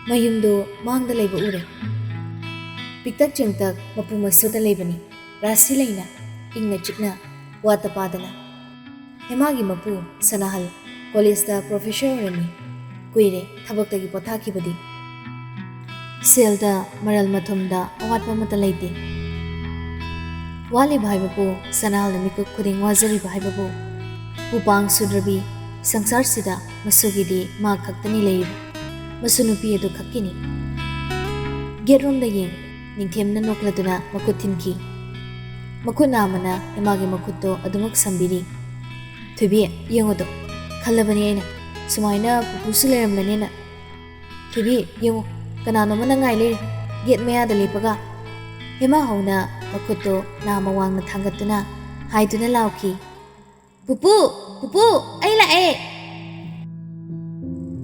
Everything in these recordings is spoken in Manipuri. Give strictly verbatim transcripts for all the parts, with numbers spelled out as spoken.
ꯃꯌꯨꯝꯗꯨ ꯃꯥꯡꯗ ꯂꯩꯕ ꯎꯔꯦ꯫ ꯄꯤꯛꯇꯛ ꯆꯦꯡꯇꯛ ꯃꯄꯨ ꯃꯁꯨꯗ ꯂꯩꯕꯅꯤ꯫ ꯔꯥꯁꯤ ꯂꯩꯅ, ꯏꯪꯅ ꯆꯤꯛꯅ, ꯋꯥꯠꯇ ꯄꯥꯗꯅ꯫ ꯍꯦꯃꯥꯒꯤ ꯃꯄꯨ ꯁꯅꯥꯍꯜ ꯀꯣꯂꯦꯖꯇ ꯄ꯭ꯔꯣꯐꯦꯁꯔ ꯑꯣꯏꯔꯝꯃꯤ꯫ ꯀꯨꯏꯔꯦ ꯊꯕꯛꯇꯒꯤ ꯄꯣꯊꯥꯈꯤꯕꯗꯤ꯫ ꯁꯦꯜꯗ ꯃꯔꯜ ꯃꯊꯨꯝꯗ ꯑꯋꯥꯠꯄ ꯑꯃꯠꯇ ꯂꯩꯇꯦ꯫ ꯋꯥꯠꯂꯤꯕ ꯍꯥꯏꯕꯕꯨ, ꯁꯅꯥꯍꯜꯅ ꯃꯤꯀꯨꯞ ꯈꯨꯗꯤꯡ ꯋꯥꯖꯔꯤꯕ ꯍꯥꯏꯕꯕꯨ, ꯎꯄꯥꯡ ꯁꯨꯗ꯭ꯔꯕꯤ ꯁꯪꯁꯥꯔꯁꯤꯗ ꯃꯁꯨꯒꯤꯗꯤ ꯃꯥ ꯈꯛꯇꯅꯤ ꯂꯩꯔꯤꯕ꯫ ꯃꯁꯨ ꯅꯨꯄꯤ ꯑꯗꯨ ꯈꯛꯀꯤꯅꯤ꯫ ꯒꯦꯠꯔꯣꯝꯗ ꯌꯦꯡ꯫ ꯅꯤꯡꯊꯦꯝꯅ ꯅꯣꯛꯂꯗꯨꯅ ꯃꯈꯨꯠ ꯊꯤꯟꯈꯤ꯫ ꯃꯈꯨꯠ ꯅꯥꯝꯃꯅ ꯍꯦꯃꯥꯒꯤ ꯃꯈꯨꯠꯇꯣ ꯑꯗꯨꯃꯛ ꯁꯝꯕꯤꯔꯤ꯫ "ꯊꯣꯏꯕꯤ, ꯌꯦꯡꯉꯨꯗꯣ, ꯈꯜꯂꯕꯅꯤ ꯑꯩꯅ, ꯁꯨꯃꯥꯏꯅ ꯄꯨꯄꯨꯁꯨ ꯂꯩꯔꯝꯂꯅꯤꯅ꯫ ꯊꯣꯏꯕꯤ, ꯌꯦꯡꯉꯨ, ꯀꯅꯥꯅꯣ ꯑꯃꯅ ꯉꯥꯏ ꯂꯩꯔꯦ, ꯒꯦꯠ ꯃꯌꯥꯗ ꯂꯦꯞꯄꯒ꯫" ꯍꯦꯃꯥ ꯍꯧꯅ ꯃꯈꯨꯠꯇꯣ ꯅꯥꯃ ꯋꯥꯡꯅ ꯊꯥꯡꯒꯠꯇꯨꯅ ꯍꯥꯏꯗꯨꯅ ꯂꯥꯎꯈꯤ, "ꯄꯨꯄꯨ! ꯄꯨꯄꯨ! ꯑꯩ ꯂꯥꯛꯑꯦ!"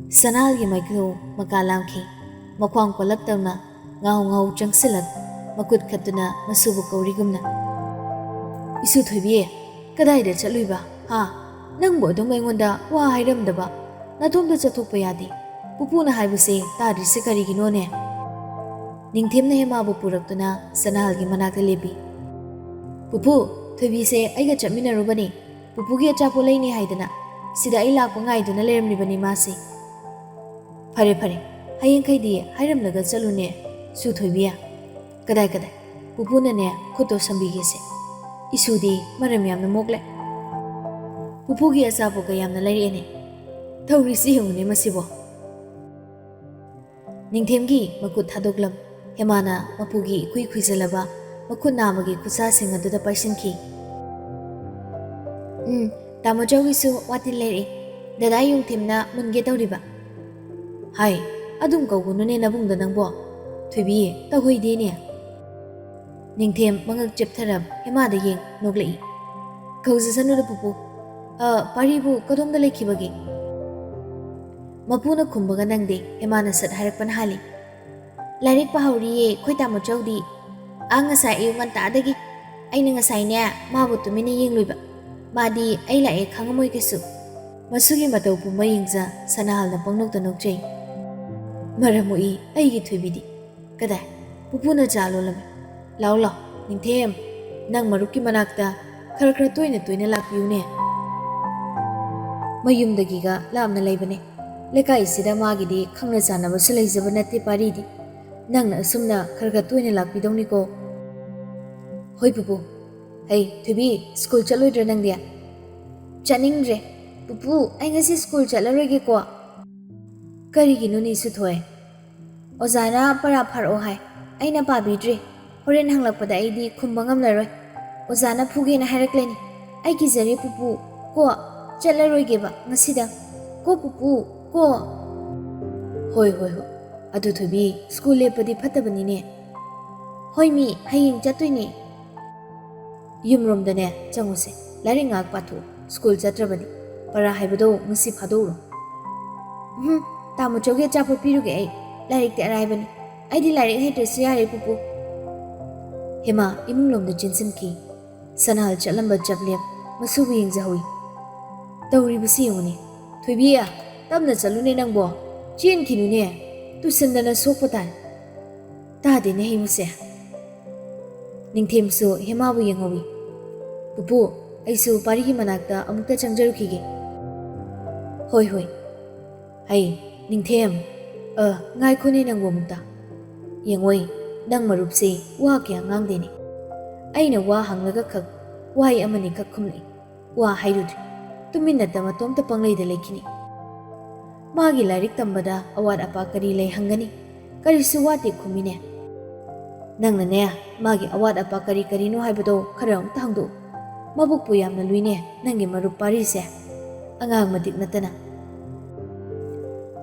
ꯁꯅꯥꯍꯜꯒꯤ ꯃꯥꯏꯀꯩ ꯃꯀꯥ ꯂꯥꯝꯈꯤ꯫ ꯃꯈ꯭ꯋꯥꯡ ꯀꯣꯜꯂꯞ ꯇꯧꯅ ꯉꯥꯍꯧ ꯉꯥꯍꯧ ꯆꯪꯁꯤꯜꯂꯛ, ꯃꯈꯨꯠ ꯈꯠꯇꯨꯅ ꯃꯁꯨꯕꯨ ꯀꯧꯔꯤꯒꯨꯝꯅ꯫ "ꯏꯁꯨ ꯊꯣꯏꯕꯤ, ꯀꯗꯥꯏꯗ ꯆꯠꯂꯨꯏꯕ? ꯍꯥ? ꯅꯪꯕꯨ ꯑꯗꯨꯝ ꯑꯩꯉꯣꯟꯗ ꯋꯥ ꯍꯥꯏꯔꯝꯗꯕ? ꯅꯇꯣꯝꯇ ꯆꯠꯊꯣꯛꯄ ꯌꯥꯗꯦ꯫ ꯄꯨꯄꯨꯅ ꯍꯥꯏꯕꯁꯦ ꯇꯥꯗ꯭ꯔꯤꯁꯦ ꯀꯔꯤꯒꯤꯅꯣꯅꯦ?" ꯅꯤꯡꯊꯦꯝꯅ ꯍꯦꯃꯥꯕꯨ ꯄꯨꯔꯛꯇꯨꯅ ꯁꯅꯥꯍꯜꯒꯤ ꯃꯅꯥꯛꯇ ꯂꯦꯞꯄꯤ꯫ "ꯄꯨꯄꯨ, ꯊꯣꯏꯕꯤꯁꯦ ꯑꯩꯒ ꯆꯠꯃꯤꯟꯅꯔꯨꯕꯅꯦ꯫ ꯄꯨꯄꯨꯒꯤ ꯑꯆꯥꯄꯣꯠ ꯂꯩꯅꯤ ꯍꯥꯏꯗꯅ꯫ ꯁꯤꯗ ꯑꯩ ꯂꯥꯛꯄ ꯉꯥꯏꯗꯨꯅ ꯂꯩꯔꯝꯂꯤꯕꯅꯤ ꯃꯥꯁꯦ꯫" "ꯐꯔꯦ, ꯐꯔꯦ꯫ ꯍꯌꯦꯡꯈꯩꯗꯤ ꯍꯥꯏꯔꯝꯂꯒ ꯆꯠꯂꯨꯅꯦ, ꯁꯨ ꯊꯣꯏꯕꯤ꯫ ꯀꯗꯥꯏ, ꯀꯗꯥꯏ? ꯄꯨꯄꯨꯅꯅꯦ, ꯈꯨꯠꯇꯣ ꯁꯝꯕꯤꯒꯦꯁꯦ꯫ ꯏꯁꯨꯗꯤ ꯃꯔꯝ ꯌꯥꯝꯅ ꯃꯣꯛꯂꯦ꯫ ꯄꯨꯄꯨꯒꯤ ꯑꯆꯥꯄꯣꯠꯀ ꯌꯥꯝꯅ ꯂꯩꯔꯛꯑꯦꯅꯦ꯫ ꯇꯧꯔꯤꯁꯤ ꯌꯦꯡꯉꯨꯅꯦ ꯃꯁꯤꯕꯣ꯫" ꯅꯤꯡꯊꯦꯝꯒꯤ ꯃꯈꯨꯠ ꯊꯥꯗꯣꯛꯂꯝ꯫ ꯍꯦꯃꯥꯅ ꯃꯄꯨꯒꯤ ꯏꯈꯨꯏ ꯈꯨꯏꯖꯜꯂꯕ ꯃꯈꯨꯠ ꯅꯥꯝꯃꯒꯤ ꯈꯨꯠꯁꯥꯁꯤꯡ ꯑꯗꯨꯗ ꯄꯥꯏꯁꯤꯟꯈꯤ꯫ "ꯎꯝ, ꯇꯥꯃꯣ ꯆꯧꯒꯤꯁꯨ ꯋꯥꯇꯤꯟ ꯂꯩꯔꯛꯑꯦ꯫ ꯗꯗꯥ ꯌꯨꯡꯊꯦꯝꯅ ꯃꯨꯟꯒꯦ ꯇꯧꯔꯤꯕ꯫" "ꯍꯥꯏ, ꯑꯗꯨꯝ ꯀꯧꯒꯅꯨꯅꯦ ꯅꯕꯨꯡꯗ ꯅꯪꯕꯣ꯫ ꯊꯣꯏꯕꯤ, ꯇꯧꯍꯩꯗꯦꯅꯦ꯫" ꯅꯤꯡꯊꯦꯝ ꯃꯉꯛ ꯆꯦꯞꯊꯔꯞ ꯍꯦꯃꯥꯗ ꯌꯦꯡ ꯅꯣꯛꯂꯛꯏ꯫ "ꯀꯧꯖꯁꯅꯨꯗ ꯄꯨꯄꯨ꯫ ꯑ, ꯄꯥꯔꯤꯕꯨ ꯀꯗꯣꯝꯗ ꯂꯩꯈꯤꯕꯒꯦ?" ꯃꯄꯨꯅ ꯈꯨꯝꯕꯒ ꯅꯪꯗꯦ, ꯍꯦꯃꯥꯅ ꯁꯠ ꯍꯥꯏꯔꯛꯄꯅ ꯍꯥꯜꯂꯤ꯫ "ꯂꯥꯏꯔꯤꯛ ꯄꯥꯍꯧꯔꯤꯌꯦ ꯑꯩꯈꯣꯏ ꯇꯥꯃꯣ ꯆꯧꯗꯤ꯫ ꯑꯥ, ꯉꯁꯥꯏ ꯑꯌꯨꯛ ꯉꯟꯇꯥꯗꯒꯤ꯫ ꯑꯩꯅ ꯉꯁꯥꯏꯅꯦ ꯃꯥꯕꯨ ꯇꯨꯃꯤꯟꯅ ꯌꯦꯡꯂꯨꯏꯕ꯫ ꯃꯥꯗꯤ ꯑꯩ ꯂꯥꯛꯑꯦ ꯈꯪꯉꯝꯃꯣꯏ ꯀꯩꯁꯨ꯫" ꯃꯁꯨꯒꯤ ꯃꯇꯧ ꯄꯨꯝꯕ ꯌꯦꯡꯖ ꯁꯅꯥꯍꯜꯅ ꯄꯪꯅꯣꯛꯇ ꯅꯣꯛꯆꯩ꯫ ꯃꯔꯝ ꯃꯣꯛꯏ ꯑꯩꯒꯤ ꯊꯣꯏꯕꯤꯗꯤ꯫ ꯀꯗꯥꯏ? ꯄꯨꯄꯨꯅ ꯆꯥ ꯂꯣꯜꯂꯝꯃꯤ꯫ ꯂꯥꯎ ꯂꯥꯎ, ꯅꯤꯡꯊꯦꯝ, ꯅꯪ ꯃꯔꯨꯞꯀꯤ ꯃꯅꯥꯛꯇ ꯈꯔ ꯈꯔ ꯇꯣꯏꯅ ꯇꯣꯏꯅ ꯂꯥꯛꯄꯤꯌꯨꯅꯦ꯫ ꯃꯌꯨꯝꯗꯒꯤꯒ ꯂꯥꯞꯅ ꯂꯩꯕꯅꯦ꯫ ꯂꯩꯀꯥꯏꯁꯤꯗ ꯃꯥꯒꯤꯗꯤ ꯈꯪꯅ ꯆꯥꯟꯅꯕꯁꯨ ꯂꯩꯖꯕ ꯅꯠꯇꯦ ꯄꯥꯔꯤꯗꯤ꯫ ꯅꯪꯅ ꯑꯁꯨꯝꯅ ꯈꯔ ꯈꯔ ꯇꯣꯏꯅ ꯂꯥꯛꯄꯤꯗꯧꯅꯤꯀꯣ꯫ ꯍꯣꯏ ꯄꯨꯄꯨ꯫ ꯍꯩ ꯊꯣꯏꯕꯤ, ꯁ꯭ꯀꯨꯜ ꯆꯠꯂꯣꯏꯗ꯭ꯔꯥ ꯅꯪꯗꯤ? ꯆꯠꯅꯤꯡꯗ꯭ꯔꯦ꯫ ꯄꯨꯄꯨ, ꯑꯩ ꯉꯁꯤ ꯁ꯭ꯀꯨꯜ ꯆꯠꯂꯔꯣꯏꯒꯦꯀꯣ꯫ ꯀꯔꯤꯒꯤꯅꯣꯅꯦ ꯁꯨꯊꯣꯏ? ꯑꯣꯖꯥꯅ ꯄꯔꯥ ꯐꯥꯔꯛꯑꯣ ꯍꯥꯏ, ꯑꯩꯅ ꯄꯥꯕꯤꯗ꯭ꯔꯦ꯫ ꯍꯣꯔꯦꯟ ꯍꯪꯂꯛꯄꯗ ꯑꯩꯗꯤ ꯈꯨꯝꯕ ꯉꯝꯂꯔꯣꯏ꯫ ꯑꯣꯖꯥꯅ ꯐꯨꯒꯦꯅ ꯍꯥꯏꯔꯛꯂꯅꯤ꯫ ꯑꯩ ꯀꯤꯖꯔꯦ ꯄꯨꯄꯨ꯫ ꯀꯣ, ꯆꯠꯂꯔꯣꯏꯒꯦꯕ ꯉꯁꯤꯗꯪ꯫ ꯀꯣ ꯄꯨꯄꯨ, ꯀꯣ꯫ ꯍꯣꯏ, ꯍꯣꯏ, ꯍꯣꯏ꯫ ꯑꯗꯨ ꯊꯣꯏꯕꯤ, ꯁ꯭ꯀꯨꯜ ꯂꯦꯞꯄꯗꯤ ꯐꯠꯇꯕꯅꯤꯅꯦ꯫ ꯍꯣꯏ ꯃꯤ, ꯍꯌꯦꯡ ꯆꯠꯇꯣꯏꯅꯦ꯫ ꯌꯨꯝꯔꯣꯝꯗꯅꯦ ꯆꯪꯉꯨꯁꯦ꯫ ꯂꯥꯏꯔꯤꯛ ꯉꯥꯏꯍꯥꯛ ꯄꯥꯊꯣꯛꯎ꯫ ꯁ꯭ꯀꯨꯜ ꯆꯠꯇ꯭ꯔꯕꯗꯤ꯫ ꯄꯔꯥ ꯍꯥꯏꯕꯗꯣ ꯉꯁꯤ ꯐꯥꯗꯣꯛꯎꯔꯣ꯫ ꯎꯝ, ꯇꯥꯃꯣꯆꯧꯒꯤ ꯑꯆꯥꯄꯣꯠ ꯄꯤꯔꯨꯒꯦ ꯑꯩ꯫ ꯂꯥꯏꯔꯤꯛꯇꯤ ꯑꯔꯥꯏꯕꯅꯤ꯫ ꯑꯩꯗꯤ ꯂꯥꯏꯔꯤꯛ ꯍꯩꯇ꯭ꯔꯁꯨ ꯌꯥꯔꯦ ꯄꯨꯄꯨ꯫ ꯍꯦꯃꯥ ꯏꯃꯨꯡꯂꯣꯝꯗ ꯆꯦꯟꯁꯤꯟꯈꯤ꯫ ꯁꯅꯥꯍꯜ ꯆꯠꯂꯝꯕ ꯆꯞꯂꯦꯞ ꯃꯁꯨꯕꯨ ꯌꯦꯡꯖꯍꯧꯏ꯫ ꯇꯧꯔꯤꯕꯁꯤ ꯌꯦꯡꯉꯨꯅꯦ꯫ ꯊꯣꯏꯕꯤ, ꯇꯞꯅ ꯆꯠꯂꯨꯅꯦ ꯅꯪꯕꯣ꯫ ꯆꯦꯟꯈꯤꯅꯨꯅꯦ꯫ ꯇꯨꯁꯟꯗꯅ ꯁꯣꯛꯄ ꯇꯥꯏ꯫ ꯇꯥꯗꯦꯅꯦ ꯍꯩꯃꯨꯁꯦ꯫ ꯅꯤꯡꯊꯦꯝꯁꯨ ꯍꯦꯃꯥꯕꯨ ꯌꯦꯡꯍꯧꯏ꯫ ꯄꯨꯄꯨ, ꯑꯩꯁꯨ ꯄꯥꯔꯤꯒꯤ ꯃꯅꯥꯛꯇ ꯑꯃꯨꯛꯇ ꯆꯪꯖꯔꯨꯈꯤꯒꯦ꯫ ꯍꯣꯏ, ꯍꯣꯏ꯫ ꯍꯩ, ꯅꯤꯡꯊꯦꯝ, ꯑ, ꯉꯥꯏꯈꯣꯅꯦ ꯅꯪꯕꯨ ꯑꯃꯨꯛꯇ꯫ ꯌꯦꯡꯉꯣꯏ, ꯅꯪ ꯃꯔꯨꯞꯁꯦ ꯋꯥ ꯀꯌꯥ ꯉꯥꯡꯗꯦꯅꯦ꯫ ꯑꯩꯅ ꯋꯥ ꯍꯪꯂꯒ ꯈꯛ ꯋꯥꯍꯩ ꯑꯃꯅꯤ ꯈꯛ ꯈꯨꯝꯂꯛꯏ꯫ ꯋꯥ ꯍꯥꯏꯔꯨꯗ꯭ꯔꯤ꯫ ꯇꯨꯃꯤꯟꯅꯇ ꯃꯇꯣꯝꯇ ꯄꯪꯂꯩꯗ ꯂꯩꯈꯤꯅꯤ꯫ ꯃꯥꯒꯤ ꯂꯥꯏꯔꯤꯛ ꯇꯝꯕꯗ ꯑꯋꯥꯠ ꯑꯄꯥ ꯀꯔꯤ ꯂꯩ ꯍꯪꯒꯅꯤ? ꯀꯔꯤꯁꯨ ꯋꯥꯠꯇꯦ ꯈꯨꯝꯃꯤꯅꯦ꯫ ꯅꯪꯅꯅꯦ, ꯃꯥꯒꯤ ꯑꯋꯥꯠ ꯑꯄꯥ ꯀꯔꯤ ꯀꯔꯤꯅꯣ ꯍꯥꯏꯕꯗꯣ ꯈꯔ ꯑꯃꯨꯛꯇ ꯍꯪꯗꯣꯛꯎ꯫ ꯃꯕꯨꯛꯄꯨ ꯌꯥꯝꯅ ꯂꯨꯏꯅꯦ, ꯅꯪꯒꯤ ꯃꯔꯨꯞ ꯄꯥꯔꯤꯁꯦ꯫ ꯑꯉꯥꯡ ꯃꯇꯤꯛ ꯅꯠꯇꯅ꯫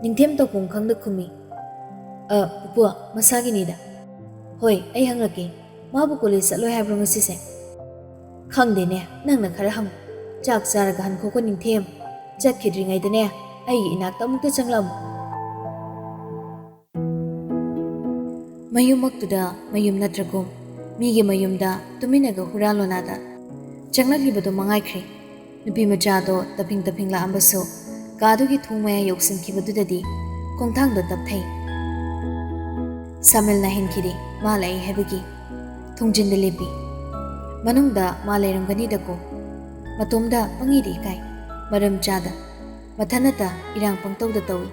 ꯅꯤꯡꯊꯦꯝ ꯇꯧꯐꯝ ꯈꯪꯗ ꯈꯨꯝꯃꯤ꯫ "ꯑ, ꯄꯨꯄꯨ, ꯃꯁꯥꯒꯤꯅꯤꯗ꯫ ꯍꯣꯏ, ꯑꯩ ꯍꯪꯂꯛꯀꯦ꯫ ꯃꯥꯕꯨ ꯀꯣꯂꯦꯖ ꯆꯠꯂꯣꯏ ꯍꯥꯏꯕ꯭ꯔꯣ ꯉꯁꯤꯁꯦ?" "ꯈꯪꯗꯦꯅꯦ, ꯅꯪꯅ ꯈꯔ ꯍꯪꯉꯨ꯫ ꯆꯥꯛ ꯆꯥꯔꯒ ꯍꯟꯈꯣꯀꯣ ꯅꯤꯡꯊꯦꯝ꯫ ꯆꯠꯈꯤꯗ꯭ꯔꯤꯉꯩꯗꯅꯦ, ꯑꯩꯒꯤ ꯏꯅꯥꯛꯇ ꯑꯃꯨꯛꯇ ꯆꯪꯂꯛꯑꯝꯃꯨ꯫" ꯃꯌꯨꯝꯃꯛꯇꯨꯗ ꯃꯌꯨꯝ ꯅꯠꯇ꯭ꯔꯒꯨꯝ ꯃꯤꯒꯤ ꯃꯌꯨꯝꯗ ꯇꯨꯃꯤꯟꯅꯒ ꯍꯨꯔꯥ ꯂꯣꯅꯥꯗ ꯆꯪꯂꯛꯂꯤꯕꯗꯨ ꯃꯉꯥꯏꯈ꯭ꯔꯦ꯫ ꯅꯨꯄꯤ ꯃꯆꯥꯗꯣ ꯇꯞꯐꯤꯡ ꯇꯞꯐꯤꯡ ꯂꯥꯛꯑꯝꯕꯁꯨ ꯀꯥꯗꯨꯒꯤ ꯊꯣꯡ ꯃꯌꯥ ꯌꯧꯁꯤꯟꯈꯤꯕꯗꯨꯗꯗꯤ ꯈꯣꯡꯊꯥꯡꯗꯣ ꯇꯞꯊꯩ꯫ ꯁꯥꯃꯤꯜꯅ ꯍꯦꯟꯈꯤꯗꯦ ꯃꯥ ꯂꯥꯛꯏ ꯍꯥꯏꯕꯒꯤ꯫ ꯊꯣꯡꯖꯤꯟꯗ ꯂꯦꯞꯄꯤ꯫ ꯃꯅꯨꯡꯗ ꯃꯥ ꯂꯩꯔꯝꯒꯅꯤꯗꯀꯣ꯫ ꯃꯇꯣꯝꯗ ꯄꯪꯏꯗ ꯏꯀꯥꯏ꯫ ꯃꯔꯝ ꯆꯥꯗ꯫ ꯃꯊꯟꯅꯇ ꯏꯔꯥꯡ ꯄꯪꯇꯧꯗ ꯇꯧꯏ꯫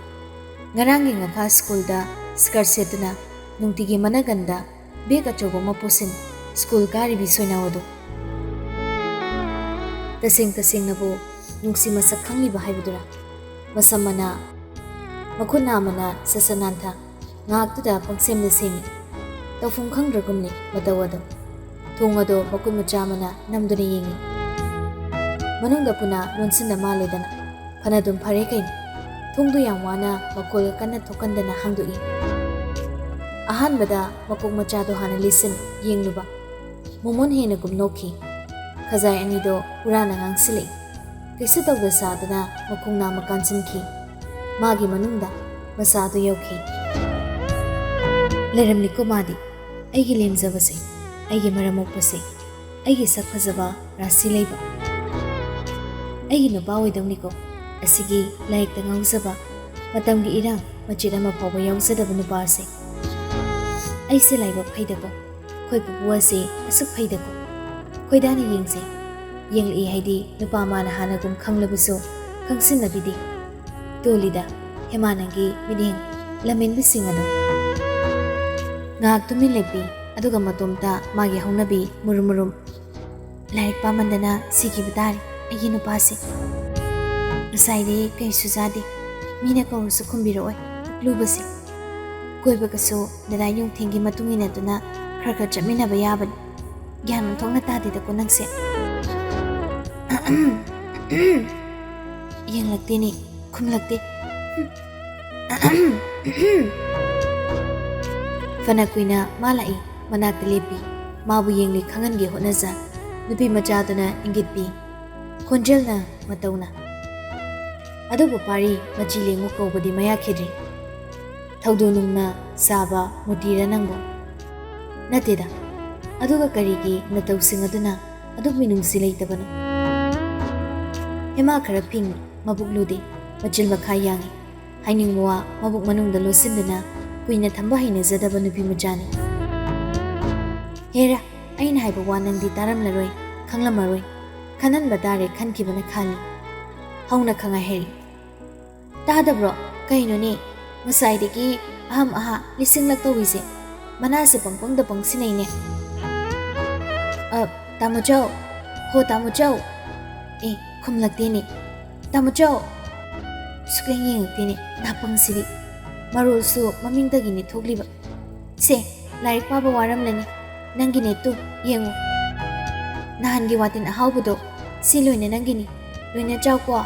ꯉꯔꯥꯡꯒꯤ ꯉꯈꯥ ꯁ꯭ꯀꯨꯜꯗ ꯁ꯭ꯀꯔꯠ ꯁꯦꯠꯇꯨꯅ ꯅꯨꯡꯇꯤꯒꯤ ꯃꯅꯒꯟꯗ ꯕꯦꯒ ꯑꯆꯧꯕ ꯑꯃ ꯄꯨꯁꯤꯟ ꯁ꯭ꯀꯨꯜ ꯀꯥꯔꯤꯕꯤ ꯁꯣꯏꯅꯥꯎ ꯑꯗꯨ꯫ ꯇꯁꯦꯡ ꯇꯁꯦꯡꯅꯕꯨ ꯅꯨꯡꯁꯤ ꯃꯁꯛ ꯈꯪꯂꯤꯕ ꯍꯥꯏꯕꯗꯨꯔꯥ? ꯃꯁꯝ ꯃꯅꯥ, ꯃꯈꯨꯠ ꯅꯥꯝꯃꯅ ꯁꯠ ꯁꯠ ꯅꯥꯟꯊ, ꯉꯥꯏꯍꯥꯛꯇꯨꯗ ꯄꯪꯁꯦꯝꯗ ꯁꯦꯝꯃꯤ꯫ ꯇꯧꯐꯝ ꯈꯪꯗ꯭ꯔꯒꯨꯝꯅꯤ ꯃꯇꯧ ꯑꯗꯨ꯫ ꯊꯣꯡ ꯑꯗꯣ ꯃꯈꯨꯠ ꯃꯆꯥ ꯑꯃꯅ ꯅꯝꯗꯨꯅ ꯌꯦꯡꯉꯤ꯫ ꯃꯅꯨꯡꯗ ꯄꯨꯅꯥ ꯂꯣꯟꯁꯤꯟꯅ ꯃꯥꯜꯂꯦꯗꯅ꯫ ꯐꯅꯗꯨꯝ ꯐꯔꯦ ꯀꯩꯅꯣ꯫ ꯊꯣꯡꯗꯨ ꯌꯥꯝ ꯋꯥꯅ ꯃꯈꯣꯜꯒ ꯀꯟꯅ ꯊꯣꯛꯍꯟꯗꯅ ꯍꯥꯡꯗꯣꯛꯏ꯫ ꯑꯍꯥꯟꯕꯗ ꯃꯀꯣꯛ ꯃꯆꯥꯗꯣ ꯍꯥꯟꯅ ꯂꯤꯁꯤꯟ ꯌꯦꯡꯂꯨꯕ꯫ ꯃꯣꯃꯣꯟ ꯍꯦꯟꯅꯒꯨꯝ ꯅꯣꯛꯈꯤ꯫ ꯈꯖꯥꯏ ꯑꯅꯤꯗꯣ ꯄꯨꯔꯥꯅ ꯉꯥꯡꯁꯤꯜꯂꯛꯏ꯫ ꯀꯩꯁꯨ ꯇꯧꯗ ꯁꯥꯗꯅ ꯃꯈꯣꯡ ꯅꯥꯝꯃ ꯀꯥꯟꯁꯤꯟꯈꯤ꯫ ꯃꯥꯒꯤ ꯃꯅꯨꯡꯗ ꯃꯆꯥꯗꯨ ꯌꯧꯈꯤ꯫ ꯂꯩꯔꯝꯂꯤꯀꯣ ꯃꯥꯗꯤ, ꯑꯩꯒꯤ ꯂꯦꯝꯖꯕꯁꯦ, ꯑꯩꯒꯤ ꯃꯔꯝ ꯃꯣꯛꯄꯁꯦ, ꯑꯩꯒꯤ ꯁꯛ ꯐꯖꯕ, ꯔꯥꯁꯤ ꯂꯩꯕ꯫ ꯑꯩꯒꯤ ꯅꯨꯄꯥ ꯑꯣꯏꯗꯧꯅꯤꯀꯣ, ꯑꯁꯤꯒꯤ ꯂꯥꯏꯔꯤꯛꯇ ꯉꯥꯎꯖꯕ, ꯃꯇꯝꯒꯤ ꯏꯔꯥꯡ ꯃꯆꯦꯠ ꯑꯃ ꯐꯥꯎꯕ ꯌꯥꯎꯖꯗꯕ ꯅꯨꯄꯥ ꯑꯁꯦ꯫ ꯑꯩꯁꯦ ꯂꯥꯏꯕꯛ ꯐꯩꯗꯀꯣ, ꯑꯩꯈꯣꯏ ꯄꯨꯄꯨ ꯑꯁꯦ ꯑꯁꯨꯛ ꯐꯩꯗꯀꯣ꯫ ꯈꯣꯏꯗꯥꯅ ꯌꯦꯡꯁꯦ꯫ ꯌꯦꯡꯂꯛꯏ ꯍꯥꯏꯗꯤ ꯅꯨꯄꯥ ꯃꯥꯅ ꯍꯥꯟꯅꯒꯨꯝ ꯈꯪꯂꯕꯁꯨ ꯈꯪꯁꯤꯟꯅꯕꯤꯗꯦ꯫ ꯇꯣꯜꯂꯤꯗ ꯍꯦꯃꯥ ꯅꯪꯒꯤ ꯃꯤꯠꯌꯦꯡ ꯂꯝꯍꯦꯟꯕꯁꯤꯡ ꯑꯗꯣ꯫ ꯉꯥꯏꯍꯥꯛ ꯇꯨꯃꯤꯟ ꯂꯦꯞꯄꯤ, ꯑꯗꯨꯒ ꯃꯇꯣꯝꯇ ꯃꯥꯒꯤ ꯍꯧꯅꯕꯤ ꯃꯨꯔꯨꯝ ꯃꯨꯔꯨꯝ꯫ ꯂꯥꯏꯔꯤꯛ ꯄꯥꯃꯟꯗꯅ ꯁꯤꯈꯤꯕ ꯇꯥꯔꯦ ꯑꯩꯒꯤ ꯅꯨꯄꯥꯁꯦ꯫ ꯉꯁꯥꯏꯗꯤ ꯀꯩꯁꯨ ꯆꯥꯗꯦ, ꯃꯤꯅ ꯀꯧꯔꯁꯨ ꯈꯨꯝꯕꯤꯔꯛꯑꯣꯏ, ꯄꯤꯛꯂꯨꯕꯁꯦ꯫ ꯀꯣꯏꯕꯒꯁꯨ ꯗꯗꯥ ꯌꯨꯝꯊꯦꯡꯒꯤ ꯃꯇꯨꯡ ꯏꯟꯅꯗꯨꯅ ꯈꯔ ꯈꯔ ꯆꯠꯃꯤꯟꯅꯕ ꯌꯥꯕꯅꯤ꯫ ꯒ꯭ꯌꯥꯟ ꯑꯣꯟꯊꯣꯛꯅ ꯇꯥꯗꯦꯗꯀꯣ ꯅꯪꯁꯦ꯫ ꯌꯦꯡꯂꯛꯇꯦꯅꯦ, ꯈꯨꯝꯂꯛꯇꯦ꯫ ꯐꯅ ꯀꯨꯏꯅ ꯃꯥ ꯂꯥꯛꯏ, ꯃꯅꯥꯛꯇ ꯂꯦꯞꯄꯤ꯫ ꯃꯥꯕꯨ ꯌꯦꯡꯂꯤ ꯈꯪꯍꯟꯒꯦ ꯍꯣꯠꯅꯖ꯫ ꯅꯨꯄꯤ ꯃꯆꯥꯗꯨꯅ ꯏꯪꯒꯤꯠ ꯄꯤ꯫ ꯈꯣꯟꯖꯦꯜꯅ ꯃꯇꯧꯅ꯫ ꯑꯗꯨꯕꯨ ꯄꯥꯔꯤ ꯃꯆꯤ ꯂꯦꯡꯉꯨ ꯀꯧꯕꯗꯤ ꯃꯌꯥ ꯈꯤꯗ꯭ꯔꯤ꯫ ꯊꯧꯗꯣ ꯅꯨꯡꯅ ꯁꯥꯕ ꯃꯨꯔꯇꯤꯔ ꯅꯪꯕꯨ? ꯅꯠꯇꯦꯗ꯫ ꯑꯗꯨꯒ ꯀꯔꯤꯒꯤ ꯅꯇꯧꯁꯤꯡ ꯑꯗꯨꯅ ꯑꯗꯨꯛ ꯃꯤꯅꯨꯡꯁꯤ ꯂꯩꯇꯕꯅꯣ? ꯍꯦꯃꯥ ꯈꯔ ꯐꯤꯡꯏ, ꯃꯕꯨꯛ ꯂꯨꯗꯦ, ꯃꯆꯤꯜ ꯃꯈꯥ ꯌꯥꯡꯏ꯫ ꯍꯥꯏꯅꯤꯡꯕ ꯋꯥ ꯃꯕꯨꯛ ꯃꯅꯨꯡꯗ ꯂꯣꯠꯁꯤꯟꯗꯨꯅ ꯀꯨꯏꯅ ꯊꯝꯕ ꯍꯩꯅꯖꯗꯕ ꯅꯨꯄꯤ ꯃꯆꯥꯅꯤ꯫ ꯍꯦꯔꯥ, ꯑꯩꯅ ꯍꯥꯏꯕ ꯋꯥ ꯅꯪꯗꯤ ꯇꯥꯔꯝꯂꯔꯣꯏ, ꯈꯪꯂꯝꯃꯔꯣꯏ꯫ ꯈꯟꯍꯟꯕ ꯇꯥꯔꯦ ꯈꯟꯈꯤꯕꯅ ꯈꯥꯜꯂꯤ꯫ ꯍꯧꯅ ꯈꯪꯉꯥꯏ ꯍꯩꯔꯤ꯫ ꯇꯥꯗꯕ꯭ꯔꯣ? ꯀꯩꯅꯣꯅꯦ? ꯉꯁꯥꯏꯗꯒꯤ ꯑꯍꯝ ꯑꯍꯥ ꯂꯤꯁꯤꯡꯂꯛ ꯇꯧꯔꯤꯁꯦ꯫ ꯃꯅꯥꯁꯦ ꯄꯪꯄꯪꯗ ꯄꯪꯁꯤꯟꯅꯩꯅꯦ꯫ ꯑ, ꯇꯥꯃꯣꯆꯧ! ꯍꯣ ꯇꯥꯃꯣꯆꯧ! ꯑꯦ, ꯈꯨꯝꯂꯛꯇꯦꯅꯦ꯫ ꯇꯥꯃꯣꯆꯧ! ꯁꯨꯛꯌꯦꯡ ꯌꯦꯡꯉꯛꯇꯦꯅꯦ, ꯅꯥꯄꯪꯁꯤꯗꯤ꯫ ꯃꯔꯣꯜꯁꯨ ꯃꯃꯤꯡꯗꯒꯤꯅꯦ ꯊꯣꯛꯂꯤꯕ꯫ ꯁꯦ, ꯂꯥꯏꯔꯤꯛ ꯄꯥꯕ ꯋꯥꯔꯝꯂꯅꯤ꯫ ꯅꯪꯒꯤꯅꯦ ꯇꯨ, ꯌꯦꯡꯉꯨ꯫ ꯅꯍꯥꯟꯒꯤ ꯋꯥꯇꯤꯟ ꯑꯍꯥꯎꯕꯗꯣ, ꯁꯤ ꯂꯣꯏꯅ ꯅꯪꯒꯤꯅꯤ꯫ ꯂꯣꯏꯅ ꯆꯥꯎꯀꯣ꯫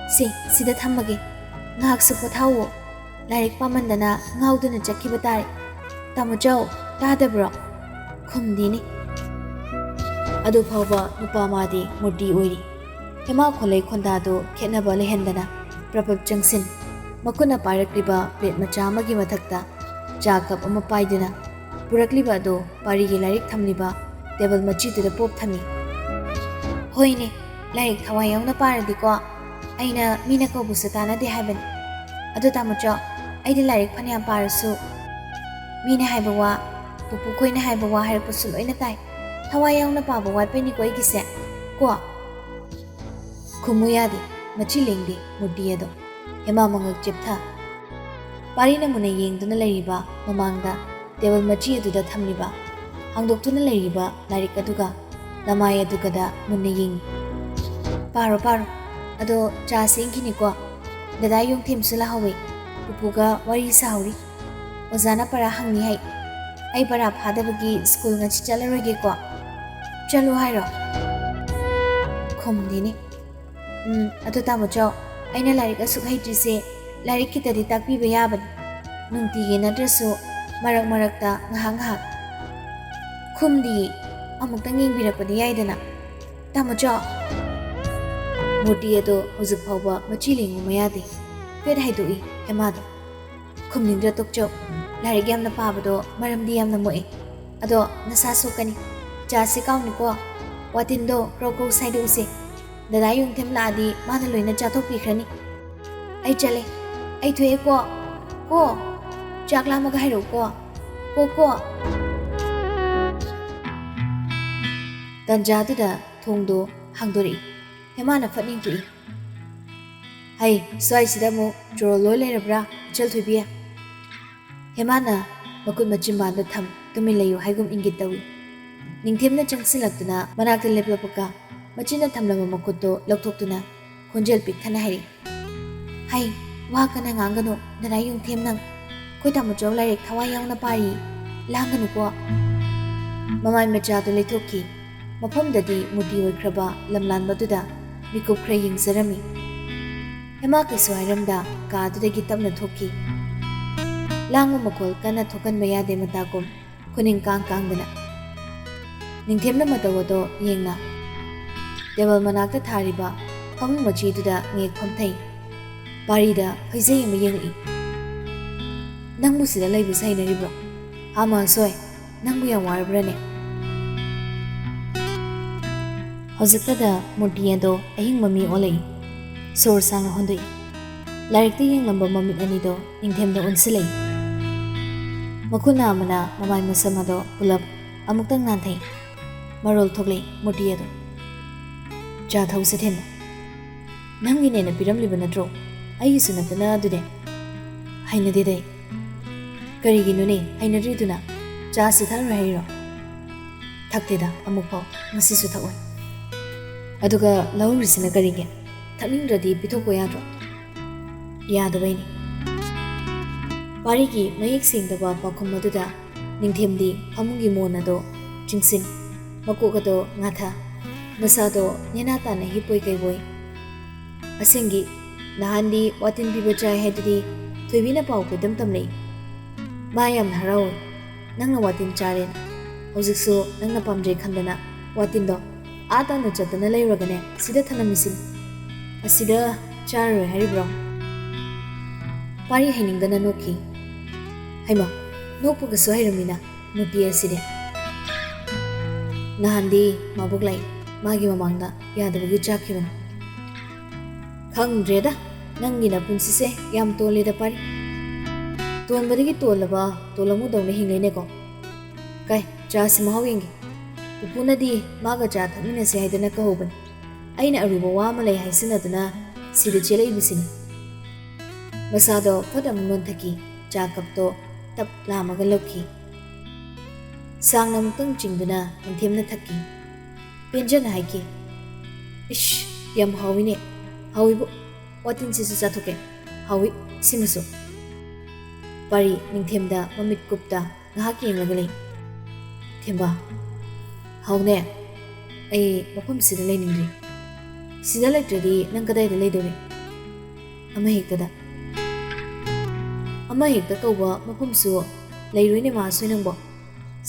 ꯁꯦ, ꯁꯤꯗ ꯊꯝꯃꯒꯦ꯫ ꯉꯥꯏꯍꯥꯛꯁꯨ ꯄꯣꯊꯥꯎꯋꯣ꯫ ꯂꯥꯏꯔꯤꯛ ꯄꯥꯃꯟꯗꯅ ꯉꯥꯎꯗꯨꯅ ꯆꯠꯈꯤꯕ ꯇꯥꯔꯦ꯫ ꯇꯥꯃꯣꯆꯧ, ꯇꯥꯗꯕ꯭ꯔꯣ? ꯈꯨꯝꯗꯦꯅꯦ꯫ ꯑꯗꯨ ꯐꯥꯎꯕ ꯅꯨꯄꯥ ꯃꯥꯗꯤ ꯃꯨꯔꯇꯤ ꯑꯣꯏꯔꯤ꯫ ꯍꯦꯃꯥ ꯈꯣꯂꯩ ꯈꯣꯟꯗꯥꯗꯨ ꯈꯦꯠꯅꯕ ꯂꯩꯍꯟꯗꯅ ꯄ꯭ꯔꯞ ꯄ꯭ꯔꯞ ꯆꯪꯁꯤꯟ, ꯃꯈꯨꯠꯅ ꯄꯥꯏꯔꯛꯂꯤꯕ ꯄ꯭ꯂꯦꯠ ꯃꯆꯥ ꯑꯃꯒꯤ ꯃꯊꯛꯇ ꯆꯥ ꯀꯞ ꯑꯃ ꯄꯥꯏꯗꯨꯅ ꯄꯨꯔꯛꯂꯤꯕ ꯑꯗꯨ ꯄꯥꯔꯤꯒꯤ ꯂꯥꯏꯔꯤꯛ ꯊꯝꯂꯤꯕ ꯇꯦꯕꯜ ꯃꯆꯤꯗꯨꯗ ꯄꯣꯞ ꯊꯝꯃꯤ꯫ ꯍꯣꯏꯅꯦ, ꯂꯥꯏꯔꯤꯛ ꯊꯋꯥꯏ ꯌꯥꯎꯅ ꯄꯥꯔꯗꯤꯀꯣ, ꯑꯩꯅ ꯃꯤꯅ ꯀꯧꯕꯁꯨ ꯇꯥꯟꯅꯗꯦ ꯍꯥꯏꯕꯅꯤ꯫ ꯑꯗꯨ ꯇꯥꯃꯣꯆꯧ, ꯑꯩꯗꯤ ꯂꯥꯏꯔꯤꯛ ꯐꯅꯌꯥꯝ ꯄꯥꯔꯁꯨ ꯃꯤꯅ ꯍꯥꯏꯕ ꯋꯥ, ꯄꯨꯄꯨ ꯈꯣꯏꯅ ꯍꯥꯏꯕ ꯋꯥ ꯍꯥꯏꯔꯛꯄꯁꯨ ꯂꯣꯏꯅ ꯇꯥꯏ꯫ ꯊꯋꯥꯏ ꯌꯥꯎꯅ ꯄꯥꯕ ꯋꯥꯠꯄꯩꯅꯤꯀꯣ ꯑꯩꯒꯤꯁꯦ꯫ ꯀꯣ? ꯈꯨꯝꯃꯨ ꯌꯥꯗꯦ, ꯃꯆꯤ ꯂꯦꯡꯗꯦ ꯃꯨꯔꯇꯤ ꯑꯗꯣ꯫ ꯍꯦꯃꯥ ꯃꯉꯛ ꯆꯦꯞꯊ꯫ ꯄꯥꯔꯤꯅ ꯃꯨꯟꯅ ꯌꯦꯡꯗꯨꯅ ꯂꯩꯔꯤꯕ ꯃꯃꯥꯡꯗ ꯇꯦꯕꯜ ꯃꯆꯤ ꯑꯗꯨꯗ ꯊꯝꯂꯤꯕ, ꯍꯥꯡꯗꯣꯛꯇꯨꯅ ꯂꯩꯔꯤꯕ ꯂꯥꯏꯔꯤꯛ ꯑꯗꯨꯒ ꯅꯃꯥꯏ ꯑꯗꯨꯒꯗ ꯃꯨꯟꯅ ꯌꯦꯡꯏ꯫ "ꯄꯥꯔꯣ, ꯄꯥꯔꯣ꯫ ꯑꯗꯣ ꯆꯥ ꯁꯦꯝꯈꯤꯅꯤꯀꯣ꯫ ꯗꯗꯥ ꯌꯣꯡꯊꯦꯝꯁꯨ ꯂꯥꯛꯍꯧꯋꯤ꯫ ꯄꯨꯄꯨꯒ ꯋꯥꯔꯤ ꯁꯥꯍꯧꯔꯤ꯫ ꯑꯣꯖꯥꯅ ꯄꯔꯥ ꯍꯪꯅꯤ ꯍꯥꯏ꯫ ꯑꯩ ꯄꯔꯥ ꯐꯥꯗꯕꯒꯤ ꯁ꯭ꯀꯨꯜ ꯉꯁꯤ ꯆꯠꯂꯔꯣꯏꯒꯦꯀꯣ꯫ ꯆꯠꯂꯣ ꯍꯥꯏꯔꯣ?" ꯈꯨꯝꯗꯦꯅꯦ꯫ "ꯎꯝ, ꯑꯗꯣ ꯇꯥꯃꯣꯆꯧ, ꯑꯩꯅ ꯂꯥꯏꯔꯤꯛ ꯑꯁꯨꯛ ꯍꯩꯇ꯭ꯔꯤꯁꯦ ꯂꯥꯏꯔꯤꯛ ꯈꯤꯇꯗꯤ ꯇꯥꯛꯄꯤꯕ ꯌꯥꯕꯅꯤ꯫ ꯅꯨꯡꯇꯤꯒꯤ ꯅꯠꯇ꯭ꯔꯁꯨ ꯃꯔꯛ ꯃꯔꯛꯇ ꯉꯥꯏꯍꯥꯛ ꯉꯥꯏꯍꯥꯛ꯫" ꯈꯨꯝꯗꯤꯌꯦ꯫ "ꯑꯃꯨꯛꯇꯪ ꯌꯦꯡꯕꯤꯔꯛꯄꯗꯤ ꯌꯥꯏꯗꯅ꯫ ꯇꯥꯃꯣꯆꯧ!" ꯃꯨꯔꯇꯤ ꯑꯗꯣ ꯍꯧꯖꯤꯛ ꯐꯥꯎꯕ ꯃꯆꯤ ꯂꯦꯡꯉꯨ ꯃꯌꯥꯗꯦ꯫ ꯐꯦꯠ ꯍꯥꯏꯗꯣꯛꯏ ꯍꯦꯃꯥꯗꯣ꯫ "ꯈꯨꯝꯅꯤꯡꯗ꯭ꯔ ꯇꯣꯛꯆꯧ꯫ ꯂꯥꯏꯔꯤꯛ ꯌꯥꯝꯅ ꯄꯥꯕꯗꯣ ꯃꯔꯝꯗꯤ ꯌꯥꯝꯅ ꯃꯣꯛꯑꯦ꯫ ꯑꯗꯣ ꯅꯁꯥ ꯁꯣꯛꯀꯅꯤ꯫ ꯆꯥꯁꯤ ꯀꯥꯎꯅꯤꯀꯣ꯫ ꯋꯥꯇꯤꯟꯗꯣ ꯀ꯭ꯔꯧ ꯀ꯭ꯔꯧ ꯁꯥꯏꯗꯣꯛꯎꯁꯦ꯫ ꯗꯗꯥ ꯌꯣꯡꯊꯦꯝ ꯂꯥꯛꯑꯗꯤ ꯃꯥꯅ ꯂꯣꯏꯅ ꯆꯥꯊꯣꯛꯄꯤꯈ꯭ꯔꯅꯤ꯫ ꯑꯩ ꯆꯠꯂꯦ꯫ ꯑꯩ ꯊꯣꯛꯑꯦꯀꯣ꯫ ꯀꯣ?" ꯆꯥꯛ ꯂꯥꯝꯃꯒ ꯍꯥꯏꯔꯛꯎꯀꯣ꯫ ꯀꯣ ꯀꯣ꯫ ꯇꯥꯟꯖꯥꯗꯨꯗ ꯊꯣꯡꯗꯣ ꯍꯥꯡꯗꯣꯔꯛꯏ꯫ ꯍꯦꯃꯥꯅ ꯐꯠ ꯌꯦꯡꯊꯣꯛꯏ꯫ "ꯍꯩ, ꯁ꯭ꯋꯥꯏꯁꯤꯗ ꯑꯃꯨꯛ ꯆꯣꯔꯣꯜ ꯂꯣꯏ ꯂꯩꯔꯕ꯭ꯔꯥ, ꯏꯆꯜ ꯊꯣꯏꯕꯤ?" ꯍꯦꯃꯥꯅ ꯃꯈꯨꯠ ꯃꯆꯤꯟꯕꯥꯟꯗ ꯊꯝ, "ꯇꯨꯃꯤꯟ ꯂꯩꯌꯨ" ꯍꯥꯏꯒꯨꯝ ꯏꯪꯒꯤꯠ ꯇꯧꯏ꯫ ꯅꯤꯡꯊꯦꯝꯅ ꯆꯪꯁꯤꯜꯂꯛꯇꯨꯅ ꯃꯅꯥꯛꯇ ꯂꯦꯞꯂꯛꯄꯒ ꯃꯆꯤꯟꯅ ꯊꯝꯂꯝꯕ ꯃꯈꯨꯠꯇꯣ ꯂꯧꯊꯣꯛꯇꯨꯅ ꯈꯣꯟꯖꯦꯜ ꯄꯤꯛꯊꯅ ꯍꯥꯏꯔꯛꯏ, "ꯍꯩ, ꯋꯥ ꯀꯟꯅ ꯉꯥꯡꯒꯅꯨ, ꯅꯅꯥꯏ ꯌꯨꯝꯊꯦꯝ ꯅꯪ꯫ ꯑꯩꯈꯣꯏ ꯇꯥꯃꯣꯆꯧ ꯂꯥꯏꯔꯤꯛ ꯊꯋꯥꯏ ꯌꯥꯎꯅ ꯄꯥꯔꯤ꯫ ꯂꯥꯡꯒꯅꯨꯀꯣ꯫" ꯃꯃꯥꯏ ꯃꯆꯥꯗꯨ ꯂꯩꯊꯣꯛꯈꯤ꯫ ꯃꯐꯝꯗꯗꯤ ꯃꯨꯔꯇꯤ ꯑꯣꯏꯈ꯭ꯔꯕ ꯂꯝꯂꯥꯟꯕꯗꯨꯗ ꯃꯤꯀꯨꯞ ꯈꯔ ꯌꯦꯡꯖꯔꯝꯃꯤ꯫ ꯍꯦꯃꯥ ꯀꯩꯁꯨ ꯍꯥꯏꯔꯝꯗ ꯀꯥꯗꯨꯗꯒꯤ ꯇꯞꯅ ꯊꯣꯛꯈꯤ꯫ ꯂꯥꯡꯕ ꯃꯈꯣꯜ ꯀꯟꯅ ꯊꯣꯛꯍꯟꯕ ꯌꯥꯗꯦ ꯃꯇꯥꯒꯨꯝ ꯈꯨꯅꯤꯡ ꯀꯥꯡ ꯀꯥꯡꯗꯅ꯫ ꯅꯤꯡꯊꯦꯝꯅ ꯃꯇꯧ ꯑꯗꯣ ꯌꯦꯡꯅ ꯇꯦꯕꯜ ꯃꯅꯥꯛꯇ ꯊꯥꯔꯤꯕ ꯐꯃꯨꯡ ꯃꯆꯤꯗꯨꯗ ꯉꯦꯛ ꯐꯝꯊꯩ꯫ ꯄꯥꯔꯤꯗ ꯐꯩꯖꯩ ꯑꯃ ꯌꯦꯡꯂꯛꯏ꯫ "ꯅꯪꯕꯨ ꯁꯤꯗ ꯂꯩꯕꯁꯦ ꯍꯩꯅꯔꯤꯕ꯭ꯔꯣ? ꯍꯥ ꯃꯥꯁꯣꯏ, ꯅꯪꯕꯨ ꯌꯥꯝ ꯋꯥꯔꯕ꯭ꯔꯅꯦ?" ꯍꯧꯖꯤꯛꯇꯗ ꯃꯨꯔꯇꯤ ꯑꯗꯣ ꯑꯍꯤꯡꯕ ꯃꯤ ꯑꯣꯜꯂꯛꯏ꯫ ꯁꯣꯔ ꯁꯥꯡꯅ ꯍꯣꯟꯗꯣꯛꯏ꯫ ꯂꯥꯏꯔꯤꯛꯇ ꯌꯦꯡꯂꯝꯕ ꯃꯃꯤꯠ ꯑꯅꯤꯗꯣ ꯅꯤꯡꯊꯦꯝꯗ ꯑꯣꯟꯁꯤꯜꯂꯛꯏ꯫ ꯃꯈꯨꯠꯅ ꯑꯃꯅ ꯃꯃꯥꯏ ꯃꯁꯝ ꯑꯗꯣ ꯄꯨꯂꯞ ꯑꯃꯨꯛꯇꯪ ꯅꯥꯟꯊꯩ꯫ ꯃꯔꯣꯜ ꯊꯣꯛꯂꯛꯏ ꯃꯨꯔꯇꯤ ꯑꯗꯣ꯫ "ꯆꯥ ꯊꯧꯁꯦ ꯊꯦꯝꯕ꯫ ꯅꯪꯒꯤꯅꯦꯅ ꯄꯤꯔꯝꯂꯤꯕ ꯅꯠꯇ꯭ꯔꯣ? ꯑꯩꯒꯤꯁꯨ ꯅꯠꯇꯅ ꯑꯗꯨꯗꯤ?" "ꯍꯩꯅꯗꯦꯗ ꯑꯩ꯫" "ꯀꯔꯤꯒꯤꯅꯣꯅꯦ ꯍꯩꯅꯗ꯭ꯔꯤꯗꯨꯅ? ꯆꯥꯁꯤ ꯊꯛꯂꯣꯏ ꯍꯥꯏꯔꯤꯔꯣ?" "ꯊꯛꯇꯦꯗ ꯑꯃꯨꯛꯐꯥꯎ, ꯉꯁꯤꯁꯨ ꯊꯛꯑꯣꯏ꯫" "ꯑꯗꯨꯒ ꯂꯧꯍꯧꯔꯤꯁꯤꯅ ꯀꯔꯤꯒꯤ? ꯊꯛꯅꯤꯡꯗ꯭ꯔꯗꯤ ꯄꯤꯊꯣꯛꯄ ꯌꯥꯗ꯭ꯔꯣ?" "ꯌꯥꯗꯕꯩꯅꯤ꯫" ꯄꯥꯔꯤꯒꯤ ꯃꯌꯦꯛ ꯁꯦꯡꯗꯕ ꯄꯥꯎꯈꯨꯝ ꯑꯗꯨꯗ ꯅꯤꯡꯊꯦꯝꯗꯤ ꯐꯃꯨꯡꯒꯤ ꯃꯣꯟ ꯑꯗꯣ ꯆꯤꯡꯁꯤꯟ, ꯃꯀꯣꯛ ꯑꯗꯣ ꯉꯥꯊ, ꯃꯁꯥꯗꯣ ꯅꯦꯅꯥ ꯇꯥꯅ ꯍꯤꯞꯄꯣꯏ ꯀꯩꯕꯣꯏ꯫ "ꯑꯁꯦꯡꯒꯤ, ꯅꯍꯥꯟꯗꯤ ꯋꯥꯇꯤꯟ ꯄꯤꯕ ꯆꯥꯏ ꯍꯥꯏꯗꯨꯗꯤ ꯊꯣꯏꯕꯤꯅ ꯄꯥꯎ ꯀꯣꯏꯇꯝ ꯇꯝꯂꯛꯏ꯫ ꯃꯥ ꯌꯥꯝꯅ ꯍꯔꯥꯎꯏ ꯅꯪꯅ ꯋꯥꯇꯤꯟ ꯆꯥꯔꯦꯅ꯫ ꯍꯧꯖꯤꯛꯁꯨ ꯅꯪꯅ ꯄꯥꯝꯖꯩ ꯈꯟꯗꯅ ꯋꯥꯇꯤꯟꯗꯣ ꯑꯥ ꯇꯥꯅ ꯆꯠꯇꯅ ꯂꯩꯔꯨꯔꯒꯅꯦ ꯁꯤꯗ ꯊꯅꯝꯃꯤꯁꯤꯅꯤ꯫ ꯑꯁꯤꯗ ꯆꯥꯔꯔꯣꯏ ꯍꯥꯏꯔꯤꯕ꯭ꯔꯣ?" ꯄꯥꯔꯤ ꯍꯩꯅꯤꯡꯗꯅ ꯅꯣꯛꯈꯤ꯫ ꯍꯩꯃꯥ, ꯅꯣꯛꯄꯒꯁꯨ ꯍꯩꯔꯝꯃꯤꯅ ꯅꯨꯄꯤ ꯑꯁꯤꯗꯤ꯫ ꯅꯍꯥꯟꯗꯤ ꯃꯕꯣꯛ ꯂꯥꯏ ꯃꯥꯒꯤ ꯃꯃꯥꯡꯗ ꯌꯥꯗꯕꯒꯤ ꯆꯥꯛꯈꯤꯕꯅꯤ꯫ ꯈꯪꯗ꯭ꯔꯦꯗ, ꯅꯪꯒꯤ ꯅꯄꯨꯟꯁꯤꯁꯦ ꯌꯥꯝ ꯇꯣꯜꯂꯦꯗ ꯄꯥꯔꯤ꯫ ꯇꯣꯟꯕꯗꯒꯤ ꯇꯣꯜꯂꯕ ꯇꯣꯂꯝꯃꯨꯗꯧꯅ ꯍꯤꯡꯂꯦꯅꯦꯀꯣ꯫ ꯀꯥꯏ, ꯆꯥꯁꯤ ꯃꯍꯥꯎ ꯌꯦꯡꯒꯦ꯫ ꯄꯨꯄꯨꯅꯗꯤ ꯃꯥꯒ ꯆꯥ ꯊꯛꯃꯤꯟꯅꯁꯦ ꯍꯥꯏꯗꯅ ꯀꯧꯍꯧꯕꯅꯤ꯫ ꯑꯩꯅ ꯑꯔꯨꯕ ꯋꯥ ꯑꯃ ꯂꯩ ꯍꯥꯏꯁꯤꯟꯅꯗꯨꯅ ꯁꯤꯗ ꯆꯦꯜꯂꯛꯏꯕꯁꯤꯅꯤ꯫ ꯃꯁꯥꯗꯣ ꯐꯠ ꯑꯃꯨꯛ ꯅꯣꯟꯊꯈꯤ꯫ ꯆꯥ ꯀꯞꯇꯣ ꯇꯞ ꯂꯥꯝꯃꯒ ꯂꯧꯈꯤ꯫ ꯁꯥꯡꯅ ꯑꯃꯨꯛꯇꯪ ꯆꯤꯡꯗꯨꯅ ꯅꯤꯡꯊꯦꯝꯅ ꯊꯛꯈꯤ꯫ ꯄꯦꯟꯖꯅ ꯍꯥꯏꯈꯤ, "ꯏꯁ, ꯌꯥꯝ ꯍꯥꯎꯏꯅꯦ꯫ ꯍꯥꯎꯏꯕꯨ, ꯋꯥꯇꯤꯟꯁꯤꯁꯨ ꯆꯥꯊꯣꯛꯀꯦ꯫ ꯍꯥꯎꯏ, ꯁꯤꯃꯁꯨ꯫" ꯄꯥꯔꯤ ꯅꯤꯡꯊꯦꯝꯗ ꯃꯃꯤꯠ ꯀꯨꯞꯇ ꯉꯥꯏꯍꯥꯛ ꯌꯦꯡꯂꯒ ꯂꯩ꯫ "ꯊꯦꯝꯕ, ꯍꯥꯎꯅꯦ, ꯑꯩ ꯃꯐꯝꯁꯤꯗ ꯂꯩꯅꯤꯡꯗ꯭ꯔꯤ꯫ ꯁꯤꯗ ꯂꯩꯇ꯭ꯔꯗꯤ ꯅꯪ ꯀꯗꯥꯏꯗ ꯂꯩꯗꯣꯔꯤ?" "ꯑꯃ ꯍꯦꯛꯇꯗ꯫" "ꯑꯃ ꯍꯦꯛꯇ ꯀꯧꯕ ꯃꯐꯝꯁꯨ ꯂꯩꯔꯣꯏꯅꯦ ꯃꯍꯥꯁꯣꯏ ꯅꯪꯕꯣ꯫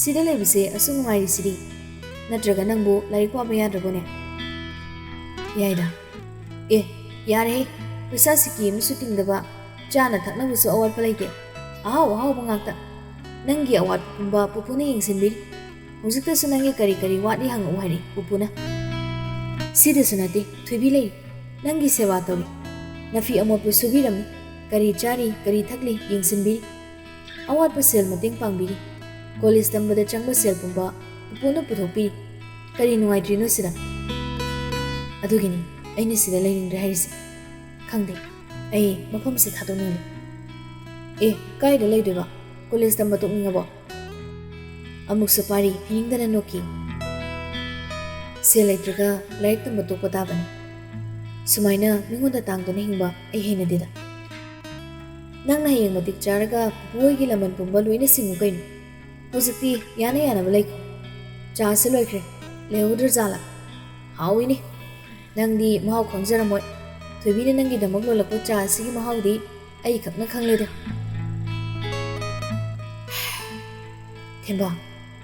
ꯁꯤꯗ ꯂꯩꯕꯁꯦ ꯑꯁꯨꯛ ꯅꯨꯡꯉꯥꯏꯔꯤꯁꯤꯗꯤ꯫ ꯅꯠꯇ꯭ꯔꯒ ꯅꯪꯕꯨ ꯂꯥꯏꯔꯤꯛ ꯄꯥꯕ ꯌꯥꯗ꯭ꯔꯕꯣꯅꯦ?" "ꯌꯥꯏꯗ꯫" "ꯑꯦ, ꯌꯥꯔꯦꯍꯦ, ꯄꯩꯁꯥ ꯁꯤꯀꯤ ꯑꯃꯁꯨ ꯇꯤꯡꯗꯕ, ꯆꯥꯅ ꯊꯛꯅꯕꯁꯨ ꯑꯋꯥꯠꯄ ꯂꯩꯇꯦ꯫ ꯑꯍꯥꯎ ꯑꯍꯥꯎꯕ ꯉꯥꯛꯇ꯫ ꯅꯪꯒꯤ ꯑꯋꯥꯠꯄ ꯄꯨꯝꯕ ꯄꯨꯄꯨꯅ ꯌꯦꯡꯁꯤꯟꯕꯤꯔꯤ꯫ ꯍꯧꯖꯤꯛꯇꯁꯨ ꯅꯪꯒꯤ ꯀꯔꯤ ꯀꯔꯤ ꯋꯥꯠꯂꯤ ꯍꯪꯉꯛꯎ ꯍꯥꯏꯔꯤ ꯄꯨꯄꯨꯅ꯫ ꯁꯤꯗꯁꯨ ꯅꯠꯇꯦ, ꯊꯣꯏꯕꯤ ꯂꯩꯔꯤ꯫ ꯅꯪꯒꯤ ꯁꯦꯕꯥ ꯇꯧꯔꯤ꯫ ꯅꯐꯤ ꯑꯃꯣꯠꯄ ꯁꯨꯕꯤꯔꯝꯃꯤ꯫ ꯀꯔꯤ ꯆꯥꯔꯤ, ꯀꯔꯤ ꯊꯛꯂꯤ ꯌꯦꯡꯁꯤꯟꯕꯤꯔꯤ꯫ ꯑꯋꯥꯠꯄ ꯁꯦꯜ ꯃꯇꯦꯡ ꯄꯥꯡꯕꯤꯔꯤ꯫ ꯀꯣꯂꯦꯖ ꯇꯝꯕꯗ ꯆꯪꯕ ꯁꯦꯜ ꯄꯨꯝꯕ ꯄꯨꯄꯨꯅ ꯄꯨꯊꯣꯛꯄꯤꯔꯤ꯫ ꯀꯔꯤ ꯅꯨꯡꯉꯥꯏꯇ꯭ꯔꯤꯅꯣ ꯁꯤꯗ?" "ꯑꯗꯨꯒꯤꯅꯤ ꯑꯩꯅ ꯁꯤꯗ ꯂꯩꯅꯤꯡꯗ꯭ꯔꯦ ꯍꯥꯏꯔꯤꯁꯦ꯫ ꯈꯪꯗꯦ, ꯑꯩ ꯃꯐꯝꯁꯦ ꯊꯥꯗꯣꯛꯅꯤꯡꯂꯦ꯫" "ꯑꯦ, ꯀꯥꯏꯗ ꯂꯩꯗꯣꯏꯕ? ꯀꯣꯂꯦꯖ ꯇꯝꯕ ꯇꯣꯛꯅꯤꯡꯉꯕꯣ?" ꯑꯃꯨꯛꯁꯨ ꯄꯥꯔꯤ ꯍꯩꯅꯤꯡꯗꯅ ꯅꯣꯛꯈꯤ꯫ "ꯁꯦꯜ ꯂꯩꯇ꯭ꯔꯒ ꯂꯥꯏꯔꯤꯛ ꯇꯝꯕ ꯇꯣꯛꯄ ꯇꯥꯕꯅꯤ꯫ ꯁꯨꯃꯥꯏꯅ ꯃꯤꯉꯣꯟꯗ ꯇꯥꯡꯗꯨꯅ ꯍꯤꯡꯕ ꯑꯩ ꯍꯩꯅꯗꯦꯗ꯫ ꯅꯪꯅ ꯍꯌꯦꯡ ꯃꯇꯤꯛ ꯆꯥꯔꯒ ꯄꯨꯄꯨ ꯍꯣꯏꯒꯤ ꯂꯃꯟ ꯄꯨꯝꯕ ꯂꯣꯏꯅ ꯁꯤꯡꯉꯨ ꯀꯩꯅꯣ꯫ ꯍꯧꯖꯤꯛꯇꯤ ꯌꯥꯅ ꯌꯥꯅꯕ ꯂꯩꯀꯣ꯫ ꯆꯥꯁꯤ ꯂꯣꯏꯈ꯭ꯔꯦ꯫ ꯂꯩꯍꯧꯗ꯭ꯔ ꯖꯥꯠꯂꯥ? ꯍꯥꯎꯏꯅꯦ꯫ ꯅꯪꯗꯤ ꯃꯍꯥꯎ ꯈꯪꯖꯔꯝꯃꯣꯏ꯫ ꯊꯣꯏꯕꯤꯅ ꯅꯪꯒꯤꯗꯃꯛ ꯂꯣꯜꯂꯛꯄ ꯆꯥ ꯑꯁꯤꯒꯤ ꯃꯍꯥꯎꯗꯤ ꯑꯩ ꯈꯛꯅ ꯈꯪꯂꯦꯗꯣ꯫" "ꯊꯦꯝꯕ,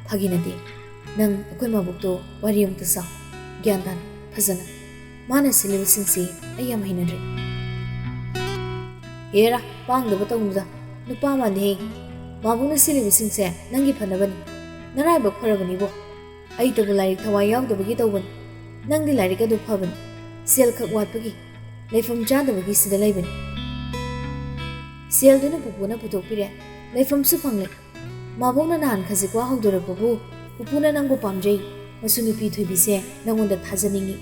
ꯐꯥꯒꯤ ꯅꯠꯇꯦ꯫ ꯅꯪ ꯑꯩꯈꯣꯏ ꯃꯥꯕꯣꯛꯇꯣ ꯋꯥꯔꯤ ꯑꯃꯨꯛꯇ ꯁꯥꯎ꯫ ꯒ꯭ꯌꯥꯟ ꯇꯥꯅ, ꯐꯖꯅ꯫ ꯃꯥꯅ ꯁꯤꯜꯂꯤꯕꯁꯤꯡꯁꯤ ꯑꯩ ꯌꯥꯝ ꯍꯩꯅꯗ꯭ꯔꯦ꯫" "ꯍꯦꯔꯥ, ꯄꯥꯡꯗꯕ ꯇꯧꯅꯨꯗ꯫ ꯅꯨꯄꯥ ꯃꯥꯟꯗꯦꯍꯦ꯫ ꯃꯥꯕꯣꯛꯅ ꯁꯤꯜꯂꯤꯕꯁꯤꯡꯁꯦ ꯅꯪꯒꯤ ꯐꯅꯕꯅꯤ꯫ ꯅꯔꯥꯏꯕꯛ ꯐꯔꯕꯅꯤꯕꯣ꯫ ꯑꯩꯇꯕꯨ ꯂꯥꯏꯔꯤꯛ ꯊꯋꯥꯏ ꯌꯥꯎꯗꯕꯒꯤ ꯇꯧꯕꯅꯤ꯫ ꯅꯪꯗꯤ ꯂꯥꯏꯔꯤꯛ ꯑꯗꯨ ꯐꯕꯅꯤ꯫ ꯁꯦꯜ ꯈꯛ ꯋꯥꯠꯄꯒꯤ, ꯂꯩꯐꯝ ꯆꯥꯗꯕꯒꯤ ꯁꯤꯗ ꯂꯩꯕꯅꯤ꯫" ꯁꯦꯜꯗꯨꯅ ꯄꯨꯄꯨꯅ ꯄꯨꯊꯣꯛꯄꯤꯔꯦ, ꯂꯩꯐꯝꯁꯨ ꯐꯪꯂꯦ꯫ ꯃꯥꯕꯣꯛꯅ ꯅꯍꯥꯟ ꯈꯖꯤꯛ ꯋꯥ ꯍꯧꯗꯣꯔꯛꯄꯕꯨ ꯄꯨꯄꯨꯅ ꯅꯪꯕꯨ ꯄꯥꯝꯖꯩ, ꯃꯁꯨ ꯅꯨꯄꯤ ꯊꯣꯏꯕꯤꯁꯦ ꯅꯪꯉꯣꯟꯗ ꯊꯥꯖꯅꯤꯡꯏ,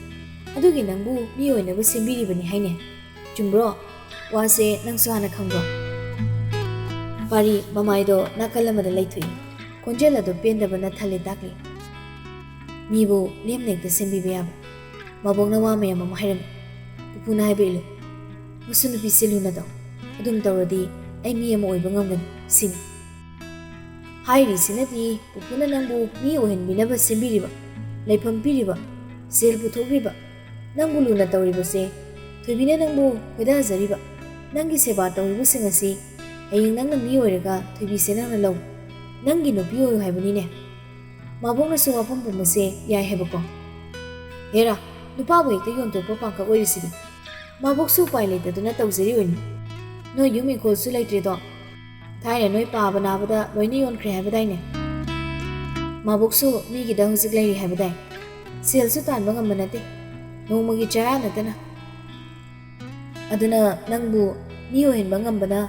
ꯑꯗꯨꯒꯤ ꯅꯪꯕꯨ ꯃꯤ ꯑꯣꯏꯅꯕ ꯁꯦꯝꯕꯤꯔꯤꯕꯅꯤ ꯍꯥꯏꯅꯦ꯫ ꯆꯨꯝꯕ꯭ꯔꯣ? ꯋꯥꯁꯦ ꯅꯪꯁꯨ ꯍꯥꯟꯅ ꯈꯪꯕ꯭ꯔꯣ? ꯄꯥꯔꯤ ꯃꯃꯥꯏꯗꯣ ꯅꯥꯀꯜ ꯑꯃꯗ ꯂꯩꯊꯣꯛꯏ꯫ ꯈꯣꯟꯖꯦꯜ ꯑꯗꯨ ꯄꯦꯟꯗꯕꯅ ꯊꯜꯂꯦ ꯇꯥꯛꯂꯤ꯫ ꯃꯤꯕꯨ ꯂꯦꯝꯅ ꯍꯦꯛꯇ ꯁꯦꯝꯕꯤꯕ ꯌꯥꯕ? ꯃꯕꯣꯛꯅ ꯋꯥ ꯃꯌꯥꯝ ꯑꯃ ꯍꯥꯏꯔꯝꯃꯤ꯫ ꯄꯨꯄꯨꯅ ꯍꯥꯏꯕ ꯏꯜꯂꯨ꯫ ꯃꯁꯨ ꯅꯨꯄꯤꯁꯦ ꯂꯨꯅ ꯇꯧ꯫ ꯑꯗꯨꯝ ꯇꯧꯔꯗꯤ ꯑꯩ ꯃꯤ ꯑꯃ ꯑꯣꯏꯕ ꯉꯝꯒꯅꯤ, ꯁꯤꯅꯤ꯫ ꯍꯥꯏꯔꯤꯁꯤꯅꯗꯤ ꯄꯨꯄꯨꯅ ꯅꯪꯕꯨ ꯃꯤ ꯑꯣꯏꯍꯟꯕꯤꯅꯕ ꯁꯦꯝꯕꯤꯔꯤꯕ, ꯂꯩꯐꯝ ꯄꯤꯔꯤꯕ, ꯁꯦꯜ ꯄꯨꯊꯣꯛꯂꯤꯕ, ꯅꯪꯕꯨ ꯂꯨꯅ ꯇꯧꯔꯤꯕꯁꯦ, ꯊꯣꯏꯕꯤꯅ ꯅꯪꯕꯨ ꯈꯣꯏꯗꯥꯖꯔꯤꯕ, ꯅꯪꯒꯤ ꯁꯦꯕꯥ ꯇꯧꯔꯤꯕꯁꯤꯡ ꯑꯁꯤ ꯍꯌꯦꯡ ꯅꯪꯅ ꯃꯤ ꯑꯣꯏꯔꯒ ꯊꯣꯏꯕꯤꯁꯦ ꯅꯪꯅ ꯂꯧ, ꯅꯪꯒꯤ ꯅꯨꯄꯤ ꯑꯣꯏꯌꯨ ꯍꯥꯏꯕꯅꯤꯅꯦ꯫ ꯃꯥꯕꯣꯛꯅꯁꯨ ꯋꯥꯐꯝ ꯄꯨꯝꯕꯁꯦ ꯌꯥꯏ ꯍꯥꯏꯕꯀꯣ꯫ ꯍꯦꯔꯥ, ꯅꯨꯄꯥꯕꯨ ꯍꯦꯛꯇ ꯌꯣꯟꯊꯣꯛꯄ ꯄꯥꯡꯈꯛ ꯑꯣꯏꯔꯤꯁꯤꯗꯤ꯫ ꯃꯥꯕꯣꯛꯁꯨ ꯎꯄꯥꯏ ꯂꯩꯇꯗꯨꯅ ꯇꯧꯖꯔꯤꯕꯅꯤ꯫ ꯅꯣꯏ ꯌꯨꯝ ꯏꯪꯈꯣꯜꯁꯨ ꯂꯩꯇ꯭ꯔꯦꯗꯣ꯫ ꯊꯥꯏꯅ ꯅꯣꯏ ꯄꯥꯕ ꯅꯥꯕꯗ ꯂꯣꯏꯅ ꯌꯣꯟꯈ꯭ꯔꯦ ꯍꯥꯏꯕꯗꯥꯏꯅꯦ? ꯃꯥꯕꯣꯛꯁꯨ ꯃꯤꯒꯤꯗ ꯍꯧꯖꯤꯛ ꯂꯩꯔꯤ ꯍꯥꯏꯕꯗꯥꯏ? ꯁꯦꯜꯁꯨ ꯇꯥꯟꯕ ꯉꯝꯕ ꯅꯠꯇꯦ꯫ ꯅꯣꯡꯃꯒꯤ ꯆꯔꯥ ꯅꯠꯇꯅ꯫ ꯑꯗꯨꯅ ꯅꯪꯕꯨ ꯃꯤ ꯑꯣꯏꯍꯟꯕ ꯉꯝꯕꯅ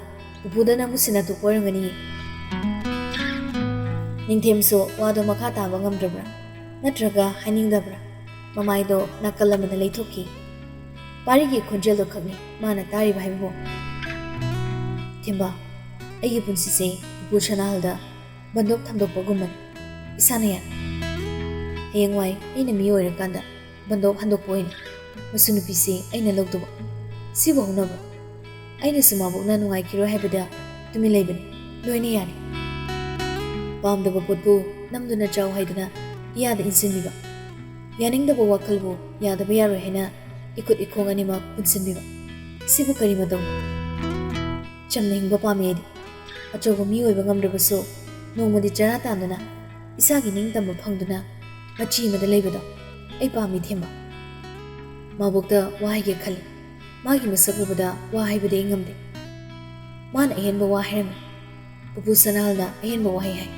ꯄꯨꯄꯨꯗ ꯅꯪꯕꯨ ꯁꯤꯟꯅꯊꯣꯛꯄ ꯑꯣꯏꯔꯝꯒꯅꯤ꯫ ꯅꯤꯡꯊꯦꯝꯁꯨ ꯋꯥꯗꯣ ꯃꯈꯥ ꯇꯥꯕ ꯉꯝꯗ꯭ꯔꯕ꯭ꯔꯥ? ꯅꯠꯇ꯭ꯔꯒ ꯍꯥꯏꯅꯤꯡꯗꯕ꯭ꯔꯥ? ꯃꯃꯥꯏꯗꯣ ꯅꯥꯀꯜ ꯑꯃꯗ ꯂꯩꯊꯣꯛꯈꯤ꯫ ꯄꯥꯔꯤꯒꯤ ꯈꯣꯟꯖꯦꯜꯗꯣ ꯈꯛꯅꯤ ꯃꯥꯅ ꯇꯥꯔꯤꯕ ꯍꯥꯏꯕꯕꯨ꯫ ꯊꯦꯝꯕ, ꯑꯩꯒꯤ ꯄꯨꯟꯁꯤꯁꯦ ꯄꯨꯄꯨ ꯁꯅꯥꯍꯜꯗ ꯕꯟꯗꯣꯞ ꯊꯝꯗꯣꯛꯄꯒꯨꯝꯕꯅꯤ꯫ ꯏꯁꯥꯅ ꯌꯥꯅꯤ꯫ ꯍꯌꯦꯡꯋꯥꯏ ꯑꯩꯅ ꯃꯤ ꯑꯣꯏꯔꯀꯥꯟꯗ ꯕꯟꯗꯣꯞ ꯍꯟꯗꯣꯛꯄ ꯑꯣꯏꯅ ꯃꯁꯨ ꯅꯨꯄꯤꯁꯦ ꯑꯩꯅ ꯂꯧꯗꯧꯕ꯫ ꯁꯤꯕꯨ ꯍꯧꯅꯕ꯭ꯔꯣ? ꯑꯩꯅꯁꯨ ꯃꯥꯕꯣꯛꯅ ꯅꯨꯡꯉꯥꯏꯈꯤꯔꯣꯏ ꯍꯥꯏꯕꯗ ꯇꯨꯃꯤꯟ ꯂꯩꯕꯅꯤ꯫ ꯂꯣꯏꯅ ꯌꯥꯔꯦ꯫ ꯄꯥꯝꯗꯕ ꯄꯣꯠꯄꯨ ꯅꯝꯗꯨꯅ ꯆꯥꯎ ꯍꯥꯏꯗꯨꯅ ꯏꯌꯥꯗ ꯏꯟꯁꯤꯟꯕꯤꯕ꯫ ꯌꯥꯅꯤꯡꯗꯕ ꯋꯥꯈꯜꯕꯨ ꯌꯥꯗꯕ ꯌꯥꯔꯣꯏ ꯍꯥꯏꯅ ꯏꯈꯨꯠ ꯏꯈꯣꯡ ꯑꯅꯤꯃꯛ ꯄꯨꯟꯁꯤꯟꯕꯤꯕ꯫ ꯁꯤꯕꯨ ꯀꯔꯤ ꯃꯇꯧꯅꯣ? ꯆꯝꯅ ꯍꯤꯡꯕ ꯄꯥꯝꯃꯤ ꯑꯩꯗꯤ꯫ ꯑꯆꯧꯕ ꯃꯤ ꯑꯣꯏꯕ ꯉꯝꯗ꯭ꯔꯕꯁꯨ ꯅꯣꯡꯃꯗꯤ ꯆꯔꯥ ꯇꯥꯟꯗꯨꯅ ꯏꯁꯥꯒꯤ ꯅꯤꯡꯇꯝꯕ ꯐꯪꯗꯨꯅ ꯃꯆꯤ ꯑꯃꯗ ꯂꯩꯕꯗꯣ ꯑꯩ ꯄꯥꯝꯃꯤ ꯊꯦꯝꯕ꯫ ꯃꯥꯕꯣꯛꯇ ꯋꯥ ꯍꯥꯏꯒꯦ ꯈꯜꯂꯤ꯫ ꯃꯥꯒꯤ ꯃꯁꯛ ꯎꯕꯗ ꯋꯥ ꯍꯥꯏꯕꯗꯤ ꯑꯩ ꯉꯝꯗꯦ꯫ ꯃꯥꯅ ꯑꯍꯦꯟꯕ ꯋꯥ ꯍꯥꯏꯔꯝꯃꯤ꯫ ꯄꯨꯄꯨ ꯁꯅꯥꯍꯜꯅ ꯑꯍꯦꯟꯕ ꯋꯥꯍꯩ ꯍꯥꯏ꯫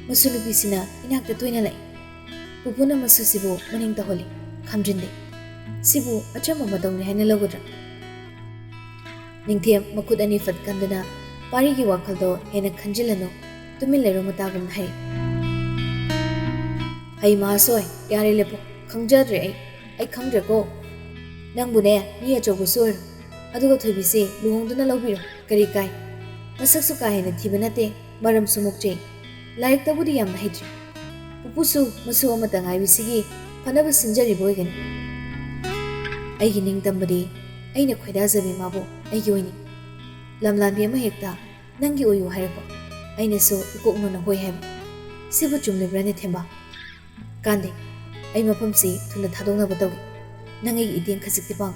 ꯃꯁꯨ ꯅꯨꯄꯤꯁꯤꯅ ꯏꯅꯥꯛꯇ ꯇꯣꯏꯅ ꯂꯥꯛꯏ꯫ ꯄꯨꯄꯨꯅ ꯃꯁꯨꯁꯤꯕꯨ ꯃꯅꯤꯡ ꯇꯧꯍꯜꯂꯤ, ꯈꯝꯖꯤꯟꯗꯦ꯫ ꯁꯤꯕꯨ ꯑꯆꯝꯕ ꯃꯇꯧꯅꯤ ꯍꯥꯏꯅ ꯂꯧꯒꯗ꯭ꯔꯥ? ꯅꯤꯡꯊꯦꯝ ꯃꯈꯨꯠ ꯑꯅꯤ ꯐꯠ ꯀꯟꯗꯨꯅ ꯄꯥꯔꯤꯒꯤ ꯋꯥꯈꯜꯗꯣ ꯍꯦꯟꯅ ꯈꯟꯖꯤꯜꯂꯅꯨ, ꯇꯨꯃꯤꯟ ꯂꯩꯔꯣ ꯃꯇꯥꯒꯨꯝꯅ ꯍꯥꯏ꯫ "ꯍꯩ ꯃꯍꯥꯁꯣꯏ, ꯌꯥꯔꯦ ꯂꯦꯞꯄꯣ, ꯈꯪꯖꯗ꯭ꯔꯦ ꯑꯩ, ꯑꯩ ꯈꯪꯗ꯭ꯔꯦꯀꯣ꯫ ꯅꯪꯕꯨꯅꯦ ꯃꯤ ꯑꯆꯧꯕꯁꯨ ꯑꯣꯏꯔꯣ, ꯑꯗꯨꯒ ꯊꯣꯏꯕꯤꯁꯦ ꯂꯨꯍꯣꯡꯗꯨꯅ ꯂꯧꯕꯤꯔꯣ, ꯀꯔꯤ ꯀꯥꯏ? ꯃꯁꯛꯁꯨ ꯀꯥ ꯍꯦꯟꯅ ꯊꯤꯕ ꯅꯠꯇꯦ, ꯃꯔꯝꯁꯨ ꯃꯣꯛꯆꯩ, ꯂꯥꯏꯔꯤꯛꯇꯕꯨꯗꯤ ꯌꯥꯝꯅ ꯍꯩꯇ꯭ꯔꯤ꯫ ꯄꯨꯄꯨꯁꯨ ꯃꯁꯨ ꯑꯃꯇ ꯉꯥꯏꯕꯤꯁꯤꯒꯤ ꯐꯅꯕ ꯁꯤꯟꯖꯔꯤꯕ ꯑꯣꯏꯒꯅꯤ꯫ ꯑꯩꯒꯤ ꯅꯤꯡꯇꯝꯕꯗꯤ ꯑꯩꯅ ꯈꯣꯏꯗꯥꯖꯕꯤ ꯃꯥꯕꯨ ꯑꯩꯒꯤ ꯑꯣꯏꯅꯤ꯫ ꯂꯝꯂꯥꯟꯕꯤ ꯑꯃ ꯍꯦꯛꯇ ꯅꯪꯒꯤ ꯑꯣꯏꯌꯨ ꯍꯥꯏꯔꯛꯄ, ꯑꯩꯅꯁꯨ ꯏꯀꯣꯛ ꯅꯣꯟꯅ ꯍꯣꯏ ꯍꯥꯏꯕ꯫ ꯁꯤꯕꯨ ꯆꯨꯝꯂꯤꯕ꯭ꯔꯥꯅꯦ ꯊꯦꯝꯕ? ꯀꯥꯟꯗꯦ, ꯑꯩ ꯃꯐꯝꯁꯤ ꯊꯨꯅ ꯊꯥꯗꯣꯛꯅꯕ ꯇꯧꯒꯦ꯫ ꯅꯪ ꯑꯩꯒꯤ ꯏꯇꯦꯡ ꯈꯖꯤꯛꯇꯤ ꯄꯥꯡ꯫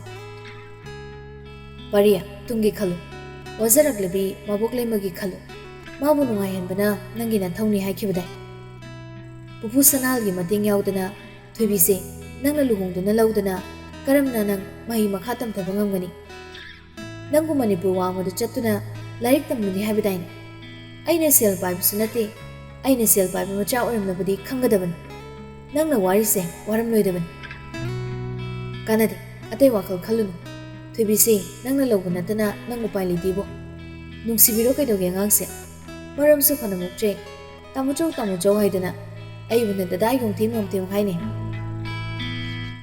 ꯄꯥꯔꯤ, ꯇꯨꯡꯒꯤ ꯈꯜꯂꯨ꯫ ꯋꯥꯖꯔꯛꯂꯕꯤ ꯃꯕꯣꯛ ꯂꯩꯃꯒꯤ ꯈꯜꯂꯨ꯫ ꯃꯥꯕꯨ ꯅꯨꯡꯉꯥꯏꯍꯟꯕꯅ ꯅꯪꯒꯤ ꯅꯊꯧꯅꯤ ꯍꯥꯏꯈꯤꯕꯗꯥꯏ? ꯄꯨꯄꯨ ꯁꯅꯥꯍꯜꯒꯤ ꯃꯇꯦꯡ ꯌꯥꯎꯗꯅ ꯊꯣꯏꯕꯤꯁꯦ ꯅꯪꯅ ꯂꯨꯍꯣꯡꯗꯨꯅ ꯂꯧꯗꯅ ꯀꯔꯝꯅ ꯅꯪ ꯃꯍꯩ ꯃꯈꯥ ꯇꯝꯊꯕ ꯉꯝꯒꯅꯤ? ꯅꯪꯕꯨ ꯃꯅꯤꯄꯨꯔ ꯋꯥꯡꯃꯗ ꯆꯠꯇꯨꯅ ꯂꯥꯏꯔꯤꯛ ꯇꯝꯂꯨꯅꯤ ꯍꯥꯏꯕꯗꯥꯏꯅꯦ? ꯑꯩꯅ ꯁꯦꯜ ꯄꯥꯏꯕꯁꯨ ꯅꯠꯇꯦ, ꯑꯩꯅ ꯁꯦꯜ ꯄꯥꯏꯕ ꯃꯆꯥ ꯑꯣꯏꯔꯝꯂꯕꯗꯤ ꯈꯪꯒꯗꯕꯅꯤ꯫ ꯅꯪꯅ ꯋꯥꯔꯤꯁꯦ ꯋꯥꯔꯝꯂꯣꯏꯗꯕꯅꯤ꯫ ꯀꯥꯟꯅꯗꯦ, ꯑꯇꯩ ꯋꯥꯈꯜ ꯈꯜꯂꯨꯅꯨ꯫ ꯊꯣꯏꯕꯤꯁꯦ ꯅꯪꯅ ꯂꯧꯕ ꯅꯠꯇꯅ ꯅꯪ ꯎꯄꯥꯏ ꯂꯩꯇꯦꯕꯣ꯫ ꯅꯨꯡꯁꯤꯕꯤꯔꯣ ꯀꯩꯗꯧꯒꯦ ꯑꯉꯥꯡꯁꯦ? ꯃꯔꯝꯁꯨ ꯐꯅ ꯃꯣꯛꯆꯩ, ꯇꯥꯃꯣꯆꯧ ꯇꯥꯃꯣꯆꯧ ꯍꯥꯏꯗꯅ ꯑꯩꯕꯨꯅ ꯗꯗꯥ ꯌꯣꯡꯊꯦꯝ ꯌꯣꯡꯊꯦꯝ ꯍꯥꯏꯅꯩ꯫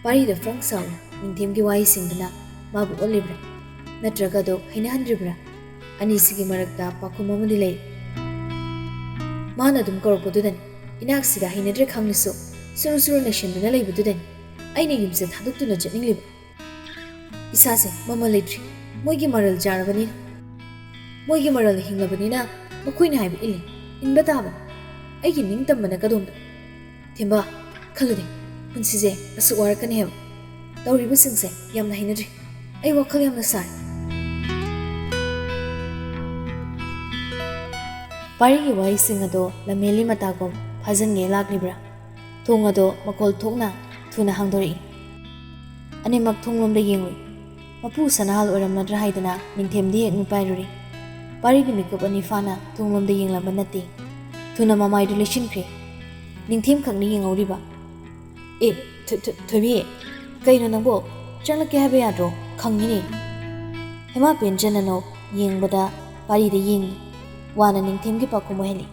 ꯄꯥꯔꯤꯗ ꯐ꯭ꯔꯪ ꯁꯥꯎꯏ꯫ ꯅꯤꯡꯊꯦꯝꯒꯤ ꯋꯥꯍꯩꯁꯤꯡꯗꯨꯅ ꯃꯥꯕꯨ ꯑꯣꯠꯂꯤꯕ꯭ꯔꯥ? ꯅꯠꯇ꯭ꯔꯒ ꯑꯗꯣ ꯍꯩꯅꯍꯟꯗ꯭ꯔꯤꯕ꯭ꯔꯥ? ꯑꯅꯤꯁꯤꯒꯤ ꯃꯔꯛꯇ ꯄꯥꯎꯈꯨꯝ ꯑꯃꯗꯤ ꯂꯩ꯫ ꯃꯥꯅ ꯑꯗꯨꯝ ꯀꯧꯔꯛꯄꯗꯨꯗꯅꯤ, ꯏꯅꯥꯛꯁꯤꯗ ꯍꯩꯅꯗ꯭ꯔꯦ ꯈꯪꯂꯁꯨ ꯁꯨꯔꯨ ꯁꯨꯔꯨ ꯅꯩꯁꯤꯟꯗꯨꯅ ꯂꯩꯕꯗꯨꯗꯅꯤ ꯑꯩꯅ ꯌꯨꯝꯁꯦ ꯊꯥꯗꯣꯛꯇꯨꯅ ꯆꯠꯅꯤꯡꯂꯤꯕ꯫ ꯏꯁꯥꯁꯦ ꯃꯃꯜ ꯂꯩꯇ꯭ꯔꯤ, ꯃꯣꯏꯒꯤ ꯃꯔꯜ ꯆꯥꯔꯕꯅꯤꯅ꯫ ꯃꯣꯏꯒꯤ ꯃꯔꯜꯗ ꯍꯤꯡꯂꯕꯅꯤꯅ ꯃꯈꯣꯏꯅ ꯍꯥꯏꯕ ꯏꯜꯂꯤ, ꯏꯟꯕ ꯇꯥꯕꯅꯤ꯫ ꯑꯩꯒꯤ ꯅꯤꯡꯇꯝꯕꯅ ꯀꯗꯣꯝꯗ? ꯊꯦꯝꯕ, ꯈꯜꯂꯨꯅꯦ, ꯄꯨꯟꯁꯤꯁꯦ ꯑꯁꯨꯛ ꯋꯥꯔꯛꯀꯅꯤ ꯍꯥꯏꯕ꯫ ꯇꯧꯔꯤꯕꯁꯤꯡꯁꯦ ꯌꯥꯝꯅ ꯍꯩꯅꯗ꯭ꯔꯤ꯫ ꯑꯩ ꯋꯥꯈꯜ ꯌꯥꯝꯅ ꯁꯥꯏ꯫ ꯄꯥꯔꯤꯒꯤ ꯋꯥꯍꯩꯁꯤꯡ ꯑꯗꯣ ꯂꯝꯍꯦꯜꯂꯤ ꯃꯇꯥꯒꯨꯝ ꯐꯥꯖꯤꯟꯒꯦ ꯂꯥꯛꯂꯤꯕ꯭ꯔꯥ? ꯊꯣꯡ ꯑꯗꯣ ꯃꯈꯣꯜ ꯊꯣꯛꯅ ꯊꯨꯅ ꯍꯥꯡꯗꯣꯔꯛꯏ꯫ ꯑꯅꯤꯃꯛ ꯊꯣꯡꯂꯣꯝꯗ ꯌꯦꯡꯂꯨꯏ꯫ ꯃꯄꯨ ꯁꯅꯥꯍꯜ ꯑꯣꯏꯔꯝꯂꯗ꯭ꯔꯥ ꯍꯥꯏꯗꯅ ꯅꯤꯡꯊꯦꯝꯗꯤ ꯍꯦꯛ ꯃꯤꯄꯥꯏꯔꯨꯔꯦ꯫ ꯄꯥꯔꯤꯗꯤ ꯃꯤꯀꯨꯞ ꯑꯅꯤ ꯐꯥꯅ ꯊꯣꯡꯂꯣꯝꯗ ꯌꯦꯡꯂꯝꯕ ꯅꯠꯇꯦ꯫ ꯊꯨꯅ ꯃꯃꯥꯏꯗꯨ ꯂꯩꯁꯤꯟꯈ꯭ꯔꯦ꯫ ꯅꯤꯡꯊꯦꯝ ꯈꯛꯅ ꯌꯦꯡꯍꯧꯔꯤꯕ꯫ "ꯑꯦ, ꯊꯣ-, ꯊꯣ-, ꯊꯣꯏꯕꯤ, ꯀꯩꯅꯣ ꯅꯪꯕꯣ? ꯆꯪꯂꯛꯀꯦ ꯍꯥꯏꯕ ꯌꯥꯗ꯭ꯔꯣ? ꯈꯪꯉꯤꯅꯦ꯫" ꯍꯦꯃꯥ ꯄꯦꯟꯖꯅ ꯅꯣꯛ ꯌꯦꯡꯕꯗ ꯄꯥꯔꯤꯗ ꯌꯦꯡꯉꯤ꯫ ꯋꯥꯅ ꯅꯤꯡꯊꯦꯝꯒꯤ ꯄꯥꯎꯈꯨꯝ ꯑꯣꯏꯍꯜꯂꯤ꯫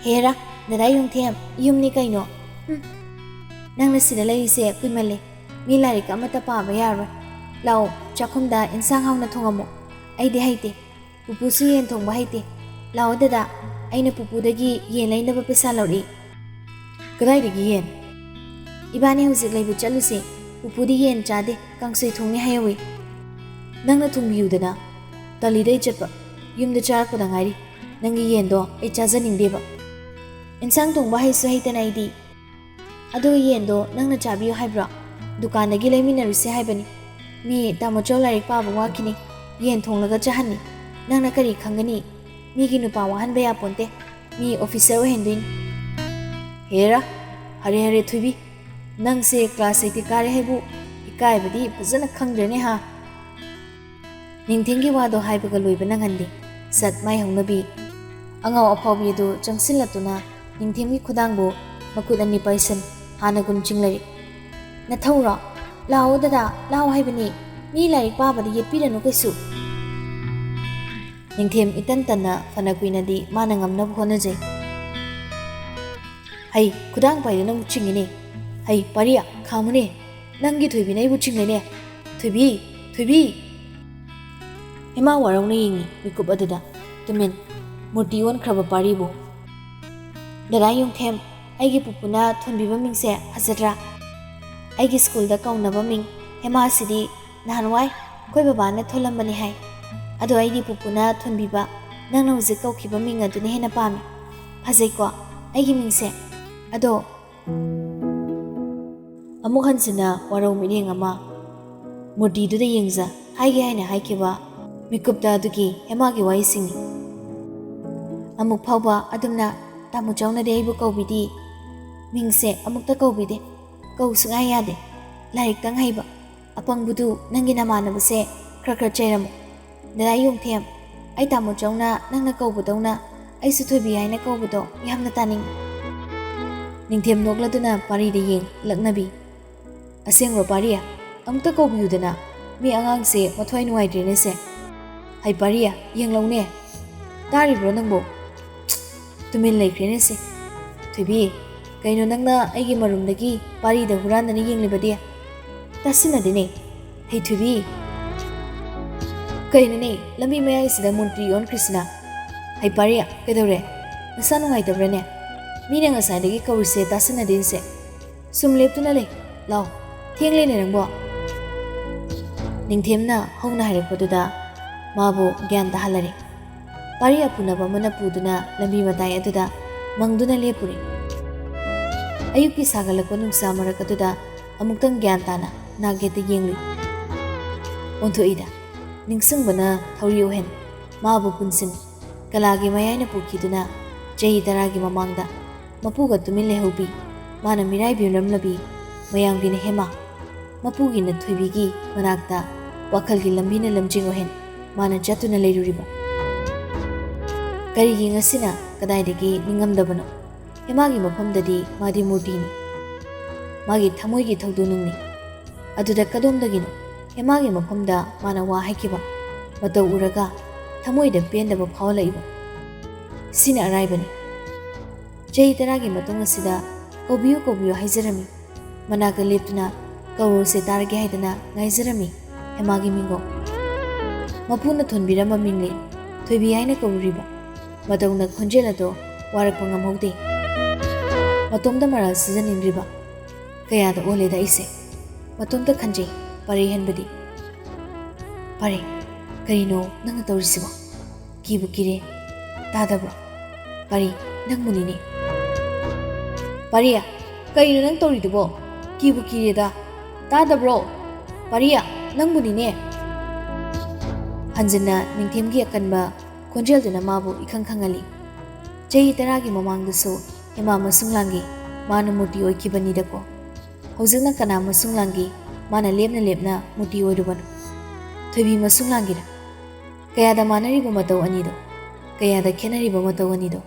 ꯍꯦꯔꯥ, ꯗꯗꯥ ꯌꯣꯡꯊꯦꯝ, ꯌꯨꯝꯅꯤ ꯀꯩꯅꯣ꯫ ꯍꯨꯝ꯫ ꯅꯪꯅ ꯁꯤꯗ ꯂꯩꯔꯤꯁꯦ ꯀꯨꯏꯃꯜꯂꯦ꯫ ꯃꯤ ꯂꯥꯏꯔꯤꯛ ꯑꯃꯠꯇ ꯄꯥꯕ ꯌꯥꯔꯣꯏ꯫ ꯂꯥꯛꯑꯣ, ꯆꯥꯛꯈꯨꯝꯗ ꯏꯟꯁꯥꯡ ꯍꯥꯎꯅ ꯊꯣꯡꯉꯝꯃꯣ꯫ ꯑꯩꯗꯤ ꯍꯩꯇꯦ꯫ ꯄꯨꯄꯨꯁꯨ ꯌꯦꯟ ꯊꯣꯡꯕ ꯍꯩꯇꯦ꯫ ꯂꯥꯛꯑꯣ ꯗꯗꯥ, ꯑꯩꯅ ꯄꯨꯄꯨꯗꯒꯤ ꯌꯦꯟ ꯂꯩꯅꯕ ꯄꯩꯁꯥ ꯂꯧꯔꯛꯏ꯫ ꯀꯗꯥꯏꯗꯒꯤ ꯌꯦꯟ? ꯏꯕꯥꯅꯤ ꯍꯧꯖꯤꯛ ꯂꯩꯕ ꯆꯠꯂꯨꯁꯦ꯫ ꯄꯨꯄꯨꯗꯤ ꯌꯦꯟ ꯆꯥꯗꯦ, ꯀꯥꯡꯁꯣꯏ ꯊꯣꯡꯅꯤ ꯍꯥꯏꯍꯧꯋꯤ꯫ ꯅꯪꯅ ꯊꯣꯡꯕꯤꯌꯨꯗꯅ꯫ ꯇꯜꯂꯤꯗ ꯑꯩ ꯆꯠꯄ꯫ ꯌꯨꯝꯗ ꯆꯥꯔꯛꯄꯗ ꯉꯥꯏꯔꯤ꯫ ꯅꯪꯒꯤ ꯌꯦꯟꯗꯣ ꯑꯩ ꯆꯥꯖꯅꯤꯡꯗꯦꯕ꯫ ꯏꯟꯁꯥꯡ ꯊꯣꯡꯕ ꯍꯩꯁꯨ ꯍꯩꯇꯅ ꯑꯩꯗꯤ꯫ ꯑꯗꯨ ꯌꯦꯟꯗꯣ ꯅꯪꯅ ꯆꯥꯕꯤꯌꯨ ꯍꯥꯏꯕ꯭ꯔꯣ? ꯗꯨꯀꯥꯟꯗꯒꯤ ꯂꯩꯃꯤꯟꯅꯔꯨꯁꯦ ꯍꯥꯏꯕꯅꯤ꯫ ꯃꯤ ꯇꯥꯃꯣꯆꯧ ꯂꯥꯏꯔꯤꯛ ꯄꯥꯕ ꯋꯥꯈꯤꯅꯤ꯫ ꯌꯦꯟ ꯊꯣꯡꯂꯒ ꯆꯥꯍꯟꯅꯤ꯫ ꯅꯪꯅ ꯀꯔꯤ ꯈꯪꯒꯅꯤ? ꯃꯤꯒꯤ ꯅꯨꯄꯥ ꯋꯥꯍꯟꯕ ꯌꯥꯄꯣꯟꯇꯦ꯫ ꯃꯤ ꯑꯣꯐꯤꯁꯔ ꯑꯣꯏꯍꯟꯗꯣꯏꯅꯤ꯫ ꯍꯦꯔꯥ, ꯍꯔꯦ ꯍꯔꯦ ꯊꯣꯏꯕꯤ, ꯅꯪꯁꯦ ꯀ꯭ꯂꯥꯁ ꯑꯩꯠꯇꯤ ꯀꯥꯔꯦ ꯍꯥꯏꯕꯨ ꯏꯀꯥꯏꯕꯗꯤ ꯐꯖꯅ ꯈꯪꯗ꯭ꯔꯦꯅꯦ ꯍꯥ? ꯅꯤꯡꯊꯦꯝꯒꯤ ꯋꯥꯗꯣ ꯍꯥꯏꯕꯒ ꯂꯣꯏꯕ ꯅꯪꯍꯟꯗꯦ꯫ ꯁꯠ ꯃꯥꯏ ꯍꯧꯅꯕꯤ꯫ ꯑꯉꯥꯎ ꯑꯐꯥꯎꯕꯤ ꯑꯗꯨ ꯆꯪꯁꯤꯜꯂꯛꯇꯨꯅ ꯅꯤꯡꯊꯦꯝꯒꯤ ꯈꯨꯗꯥꯡꯕꯨ ꯃꯈꯨꯠ ꯑꯅꯤ ꯄꯥꯏꯁꯟ ꯍꯥꯟꯅꯒꯨꯝ ꯆꯤꯡꯂꯔꯤ꯫ "ꯅꯊꯧꯔꯣ? ꯂꯥꯛꯑꯣ ꯗꯗꯥ, ꯂꯥꯛꯑꯣ ꯍꯥꯏꯕꯅꯤ꯫ ꯃꯤ ꯂꯥꯏꯔꯤꯛ ꯄꯥꯕꯗ ꯌꯦꯠꯄꯤꯔꯅꯨ ꯀꯩꯁꯨ꯫" ꯅꯤꯡꯊꯦꯝ ꯏꯇꯟ ꯇꯟꯅ ꯐꯅ ꯀꯨꯏꯅꯗꯤ ꯃꯥꯅ ꯉꯝꯅꯕ ꯍꯣꯠꯅꯖꯩ꯫ "ꯍꯩ, ꯈꯨꯗꯥꯡ ꯄꯥꯏꯗꯨꯅ ꯑꯃꯨꯛ ꯆꯤꯡꯉꯤꯅꯦ꯫ ꯍꯩ, ꯄꯥꯔꯤ, ꯈꯥꯝꯃꯨꯅꯦ꯫ ꯅꯪꯒꯤ ꯊꯣꯏꯕꯤꯅ ꯑꯩꯕꯨ ꯆꯤꯡꯂꯦꯅꯦ꯫ ꯊꯣꯏꯕꯤ! ꯊꯣꯏꯕꯤ!" ꯍꯦꯃꯥ ꯋꯥꯔꯧꯅ ꯌꯦꯡꯉꯤ ꯃꯤꯀꯨꯞ ꯑꯗꯨꯗ꯫ ꯇꯨꯃꯤꯟ꯫ ꯃꯨꯔꯇꯤ ꯑꯣꯟꯈ꯭ꯔꯕ ꯄꯥꯔꯤꯕꯨ꯫ "ꯗꯗꯥ ꯌꯣꯡꯊꯦꯝ, ꯑꯩꯒꯤ ꯄꯨꯄꯨꯅ ꯊꯣꯟꯕꯤꯕ ꯃꯤꯡꯁꯦ ꯐꯖꯗ꯭ꯔꯥ? ꯑꯩꯒꯤ ꯁ꯭ꯀꯨꯜꯗ ꯀꯧꯅꯕ ꯃꯤꯡ ꯍꯦꯃꯥꯁꯤꯗꯤ ꯅꯍꯥꯟꯋꯥꯏ ꯑꯩꯈꯣꯏ ꯕꯕꯥꯅ ꯊꯣꯜꯂꯝꯕꯅꯤ ꯍꯥꯏ꯫ ꯑꯗꯣ ꯑꯩꯒꯤ ꯄꯨꯄꯨꯅ ꯊꯣꯟꯕꯤꯕ ꯅꯪꯅ ꯍꯧꯖꯤꯛ ꯀꯧꯈꯤꯕ ꯃꯤꯡ ꯑꯗꯨꯅ ꯍꯦꯟꯅ ꯄꯥꯝꯃꯤ꯫ ꯐꯖꯩꯀꯣ ꯑꯩꯒꯤ ꯃꯤꯡꯁꯦ? ꯑꯗꯣ" ꯑꯃꯨꯛ ꯍꯟꯖꯤꯟꯅ ꯋꯥꯔꯧ ꯃꯤꯠꯌꯦꯡ ꯑꯃ ꯃꯨꯔꯇꯤꯗꯨꯗ ꯌꯦꯡꯖ ꯍꯥꯏꯒꯦ ꯍꯥꯏꯅ ꯍꯥꯏꯈꯤꯕ ꯃꯤꯀꯨꯞꯇ ꯑꯗꯨꯒꯤ ꯍꯦꯃꯥꯒꯤ ꯋꯥꯍꯩꯁꯤꯡꯅꯤ꯫ "ꯑꯃꯨꯛ ꯐꯥꯎꯕ ꯑꯗꯨꯝꯅ ꯇꯥꯃꯣ ꯆꯥꯎꯅꯗꯤ ꯑꯩꯕꯨ ꯀꯧꯕꯤꯗꯦ꯫ ꯃꯤꯡꯁꯦ ꯑꯃꯨꯛꯇ ꯀꯧꯕꯤꯗꯦ꯫ ꯀꯧ ꯁꯨꯡꯌꯥ ꯌꯥꯗꯦ꯫ ꯂꯥꯏꯔꯤꯛꯇꯪ ꯍꯩꯕ꯫ ꯑꯄꯪꯕꯗꯨ ꯅꯪꯒꯤ ꯅꯃꯥꯟꯅꯕꯁꯦ ꯈꯔ ꯈꯔ ꯆꯩꯔꯝꯃꯨ꯫ ꯗꯗꯥ ꯌꯣꯡꯊꯦꯝ, ꯑꯩ ꯇꯥꯃꯣ ꯆꯧꯅ ꯅꯪꯅ ꯀꯧꯕꯗꯧꯅ ꯑꯩꯁꯨ ꯊꯣꯏꯕꯤ ꯍꯥꯏꯅ ꯀꯧꯕꯗꯣ ꯌꯥꯝꯅ ꯇꯥꯅꯤꯡꯏ꯫" ꯅꯤꯡꯊꯦꯝ ꯅꯣꯛꯂꯗꯨꯅ ꯄꯥꯔꯤꯗ ꯌꯦꯡ ꯂꯛꯅꯕꯤ꯫ "ꯑꯁꯦꯡꯕ꯭ꯔꯣ ꯄꯥꯔꯤ? ꯑꯃꯨꯛꯇ ꯀꯧꯕꯤꯌꯨꯗꯅ꯫" "ꯃꯤ ꯑꯉꯥꯡꯁꯦ ꯃꯊ꯭ꯋꯥꯏ ꯅꯨꯡꯉꯥꯏꯇ꯭ꯔꯦꯅꯦ ꯁꯦ꯫ ꯍꯩ ꯄꯥꯔꯤ, ꯌꯦꯡꯂꯧꯅꯦ꯫ ꯇꯥꯔꯤꯕ꯭ꯔꯣ ꯅꯪꯕꯣ? ꯇꯨꯃꯤꯟ ꯂꯩꯈ꯭ꯔꯦꯅꯦ ꯁꯦ꯫ ꯊꯣꯏꯕꯤ, ꯀꯩꯅꯣ ꯅꯪꯅ ꯑꯩꯒꯤ ꯃꯔꯨꯝꯗꯒꯤ ꯄꯥꯔꯤꯗ ꯍꯨꯔꯥꯟꯗꯅ ꯌꯦꯡꯂꯤꯕꯗꯤ? ꯇꯥꯁꯤꯟꯅꯗꯦꯅꯦ꯫ ꯍꯩ ꯊꯣꯏꯕꯤ, ꯀꯩꯅꯣꯅꯦ, ꯂꯝꯕꯤ ꯃꯌꯥꯏꯁꯤꯗ ꯃꯨꯟꯇ꯭ꯔꯤ ꯑꯣꯟꯈ꯭ꯔꯤꯁꯤꯅ? ꯍꯩ ꯄꯥꯔꯤ, ꯀꯩꯗꯧꯔꯦ? ꯅꯁꯥ ꯅꯨꯡꯉꯥꯏꯇꯕ꯭ꯔꯥꯅꯦ? ꯃꯤꯅ ꯉꯁꯥꯏꯗꯒꯤ ꯀꯧꯔꯤꯁꯦ ꯇꯥꯁꯤꯟꯅꯗꯦꯅꯦ ꯁꯦ꯫ ꯁꯨꯝ ꯂꯦꯞꯇꯨꯅ ꯂꯩ꯫ ꯂꯥꯎ, ꯊꯦꯡꯂꯦꯅꯦ ꯅꯪꯕꯣ꯫" ꯅꯤꯡꯊꯦꯝꯅ ꯍꯧꯅ ꯍꯥꯏꯔꯛꯄꯗꯨꯗ ꯃꯥꯕꯨ ꯒ꯭ꯌꯥꯟ ꯇꯥꯍꯜꯂꯔꯦ꯫ ꯄꯥꯔꯤ ꯑꯄꯨꯅꯕ ꯑꯃꯅ ꯄꯨꯗꯨꯅ ꯂꯝꯕꯤ ꯃꯇꯥꯏ ꯑꯗꯨꯗ ꯃꯪꯗꯨꯅ ꯂꯦꯞꯄꯨꯔꯦ꯫ ꯑꯌꯨꯛꯀꯤ ꯁꯥꯒꯠꯂꯛꯄ ꯅꯨꯡꯁꯥ ꯃꯔꯛ ꯑꯗꯨꯗ ꯑꯃꯨꯛꯇꯪ ꯒ꯭ꯌꯥꯟ ꯇꯥꯅ ꯅꯥꯛ ꯌꯦꯠꯇ ꯌꯦꯡꯂꯨꯏ꯫ ꯑꯣꯟꯊꯣꯛꯏꯗ, ꯅꯤꯡꯁꯤꯡꯕꯅ ꯊꯧꯔꯤ ꯑꯣꯏꯍꯟ, ꯃꯥꯕꯨ ꯄꯨꯟꯁꯤꯟ, ꯀꯂꯥꯒꯤ ꯃꯌꯥꯏꯅ ꯄꯨꯈꯤꯗꯨꯅ ꯆꯍꯤ ꯇꯔꯥꯒꯤ ꯃꯃꯥꯡꯗ ꯃꯄꯨꯒ ꯇꯨꯃꯤꯟ ꯂꯩꯍꯧꯕꯤ, ꯃꯥꯅ ꯃꯤꯔꯥꯏꯕꯤꯔꯝꯂꯕꯤ ꯃꯌꯥꯝꯒꯤꯅ ꯍꯦꯃꯥ, ꯃꯄꯨꯒꯤꯅ ꯊꯣꯏꯕꯤꯒꯤ ꯃꯅꯥꯛꯇ ꯋꯥꯈꯜꯒꯤ ꯂꯝꯕꯤꯅ ꯂꯝꯖꯤꯡ ꯑꯣꯏꯍꯟ ꯃꯥꯅ ꯆꯠꯇꯨꯅ ꯂꯩꯔꯨꯔꯤꯕ꯫ ꯀꯔꯤꯒꯤ ꯉꯁꯤꯅ ꯀꯗꯥꯏꯗꯒꯤ ꯅꯤꯡꯉꯝꯗꯕꯅꯣ? ꯍꯦꯃꯥꯒꯤ ꯃꯐꯝꯗꯗꯤ ꯃꯥꯗꯤ ꯃꯨꯔꯇꯤꯅꯤ꯫ ꯃꯥꯒꯤ ꯊꯃꯣꯏꯒꯤ ꯊꯧꯗꯣ ꯅꯨꯡꯅꯤ꯫ ꯑꯗꯨꯗ ꯀꯗꯣꯝꯗꯒꯤꯅꯣ ꯍꯦꯃꯥꯒꯤ ꯃꯐꯝꯗ ꯃꯥꯅ ꯋꯥ ꯍꯥꯏꯈꯤꯕ, ꯃꯇꯧ ꯎꯔꯒ ꯊꯃꯣꯏꯗ ꯄꯦꯟꯗꯕ ꯐꯥꯎꯍꯜꯂꯛꯏꯕ? ꯁꯤꯅ ꯑꯔꯥꯏꯕꯅꯤ꯫ ꯆꯍꯤ ꯇꯔꯥꯒꯤ ꯃꯇꯨꯡ ꯑꯁꯤꯗ ꯀꯧꯕꯤꯌꯨ, ꯀꯧꯕꯤꯌꯨ ꯍꯥꯏꯖꯔꯝꯃꯤ꯫ ꯃꯅꯥꯛꯇ ꯂꯦꯞꯇꯨꯅ ꯀꯧꯔꯣꯁꯦ ꯇꯥꯔꯒꯦ ꯍꯥꯏꯗꯅ ꯉꯥꯏꯖꯔꯝꯃꯤ ꯍꯦꯃꯥꯒꯤ ꯃꯤꯡꯒꯧ꯫ ꯃꯄꯨꯅ ꯊꯣꯟꯕꯤꯔꯝꯕ ꯃꯤꯡꯅꯤ ꯊꯣꯏꯕꯤ ꯍꯥꯏꯅ ꯀꯧꯔꯨꯔꯤꯕ꯫ ꯃꯇꯧꯅ ꯈꯣꯟꯖꯦꯜ ꯑꯗꯣ ꯋꯥꯔꯛꯄ ꯉꯝꯍꯧꯗꯦ꯫ ꯃꯇꯣꯝꯇ ꯃꯔꯥꯜ ꯁꯤꯖꯅꯤꯡꯗ꯭ꯔꯤꯕ꯫ ꯀꯌꯥꯗ ꯑꯣꯜꯂꯦꯗ ꯑꯩꯁꯦ꯫ ꯃꯇꯣꯝꯇ ꯈꯟꯖꯩ, ꯄꯔꯦ ꯍꯟꯕꯗꯤ꯫ "ꯄꯔꯦ, ꯀꯔꯤꯅꯣ ꯅꯪꯅ ꯇꯧꯔꯤꯁꯤꯕꯣ? ꯀꯤꯕꯨ ꯀꯤꯔꯦ꯫ ꯇꯥꯗꯕ꯭ꯔꯣ? ꯄꯔꯤ, ꯅꯪꯕꯨꯅꯤꯅꯦ꯫" "ꯄꯔꯤ, ꯀꯔꯤꯅꯣ ꯅꯪ ꯇꯧꯔꯤꯗꯨꯕꯣ? ꯀꯤꯕꯨ ꯀꯤꯔꯦꯗ꯫ ꯇꯥꯗꯕ꯭ꯔꯣ? ꯄꯔꯤ, ꯅꯪꯕꯨꯅꯤꯅꯦ꯫" ꯍꯟꯖꯤꯟꯅ ꯅꯤꯡꯊꯦꯝꯒꯤ ꯑꯀꯟꯕ ꯈꯣꯟꯖꯦꯜꯗꯨꯅ ꯃꯥꯕꯨ ꯏꯈꯪ ꯈꯪꯍꯜꯂꯤ꯫ ꯆꯍꯤ ꯇꯔꯥꯒꯤ ꯃꯃꯥꯡꯗꯁꯨ ꯍꯦꯃꯥ ꯃꯁꯨꯡ ꯂꯥꯡꯒꯤ ꯃꯥꯅ ꯃꯨꯔꯇꯤ ꯑꯣꯏꯈꯤꯕꯅꯤꯗꯀꯣ꯫ ꯍꯧꯖꯤꯛꯅ ꯀꯅꯥ ꯃꯁꯨꯡ ꯂꯥꯡꯒꯤ ꯃꯥꯅ ꯂꯦꯞꯅ ꯂꯦꯞꯅ ꯃꯨꯔꯇꯤ ꯑꯣꯏꯔꯨꯕꯅꯣ? ꯊꯣꯏꯕꯤ ꯃꯁꯨꯡ ꯂꯥꯡꯒꯤꯔ? ꯀꯌꯥꯗ ꯃꯥꯟꯅꯔꯤꯕ ꯃꯇꯧ ꯑꯅꯤꯗꯣ? ꯀꯌꯥꯗ ꯈꯦꯠꯅꯔꯤꯕ ꯃꯇꯧ ꯑꯅꯤꯗꯣ?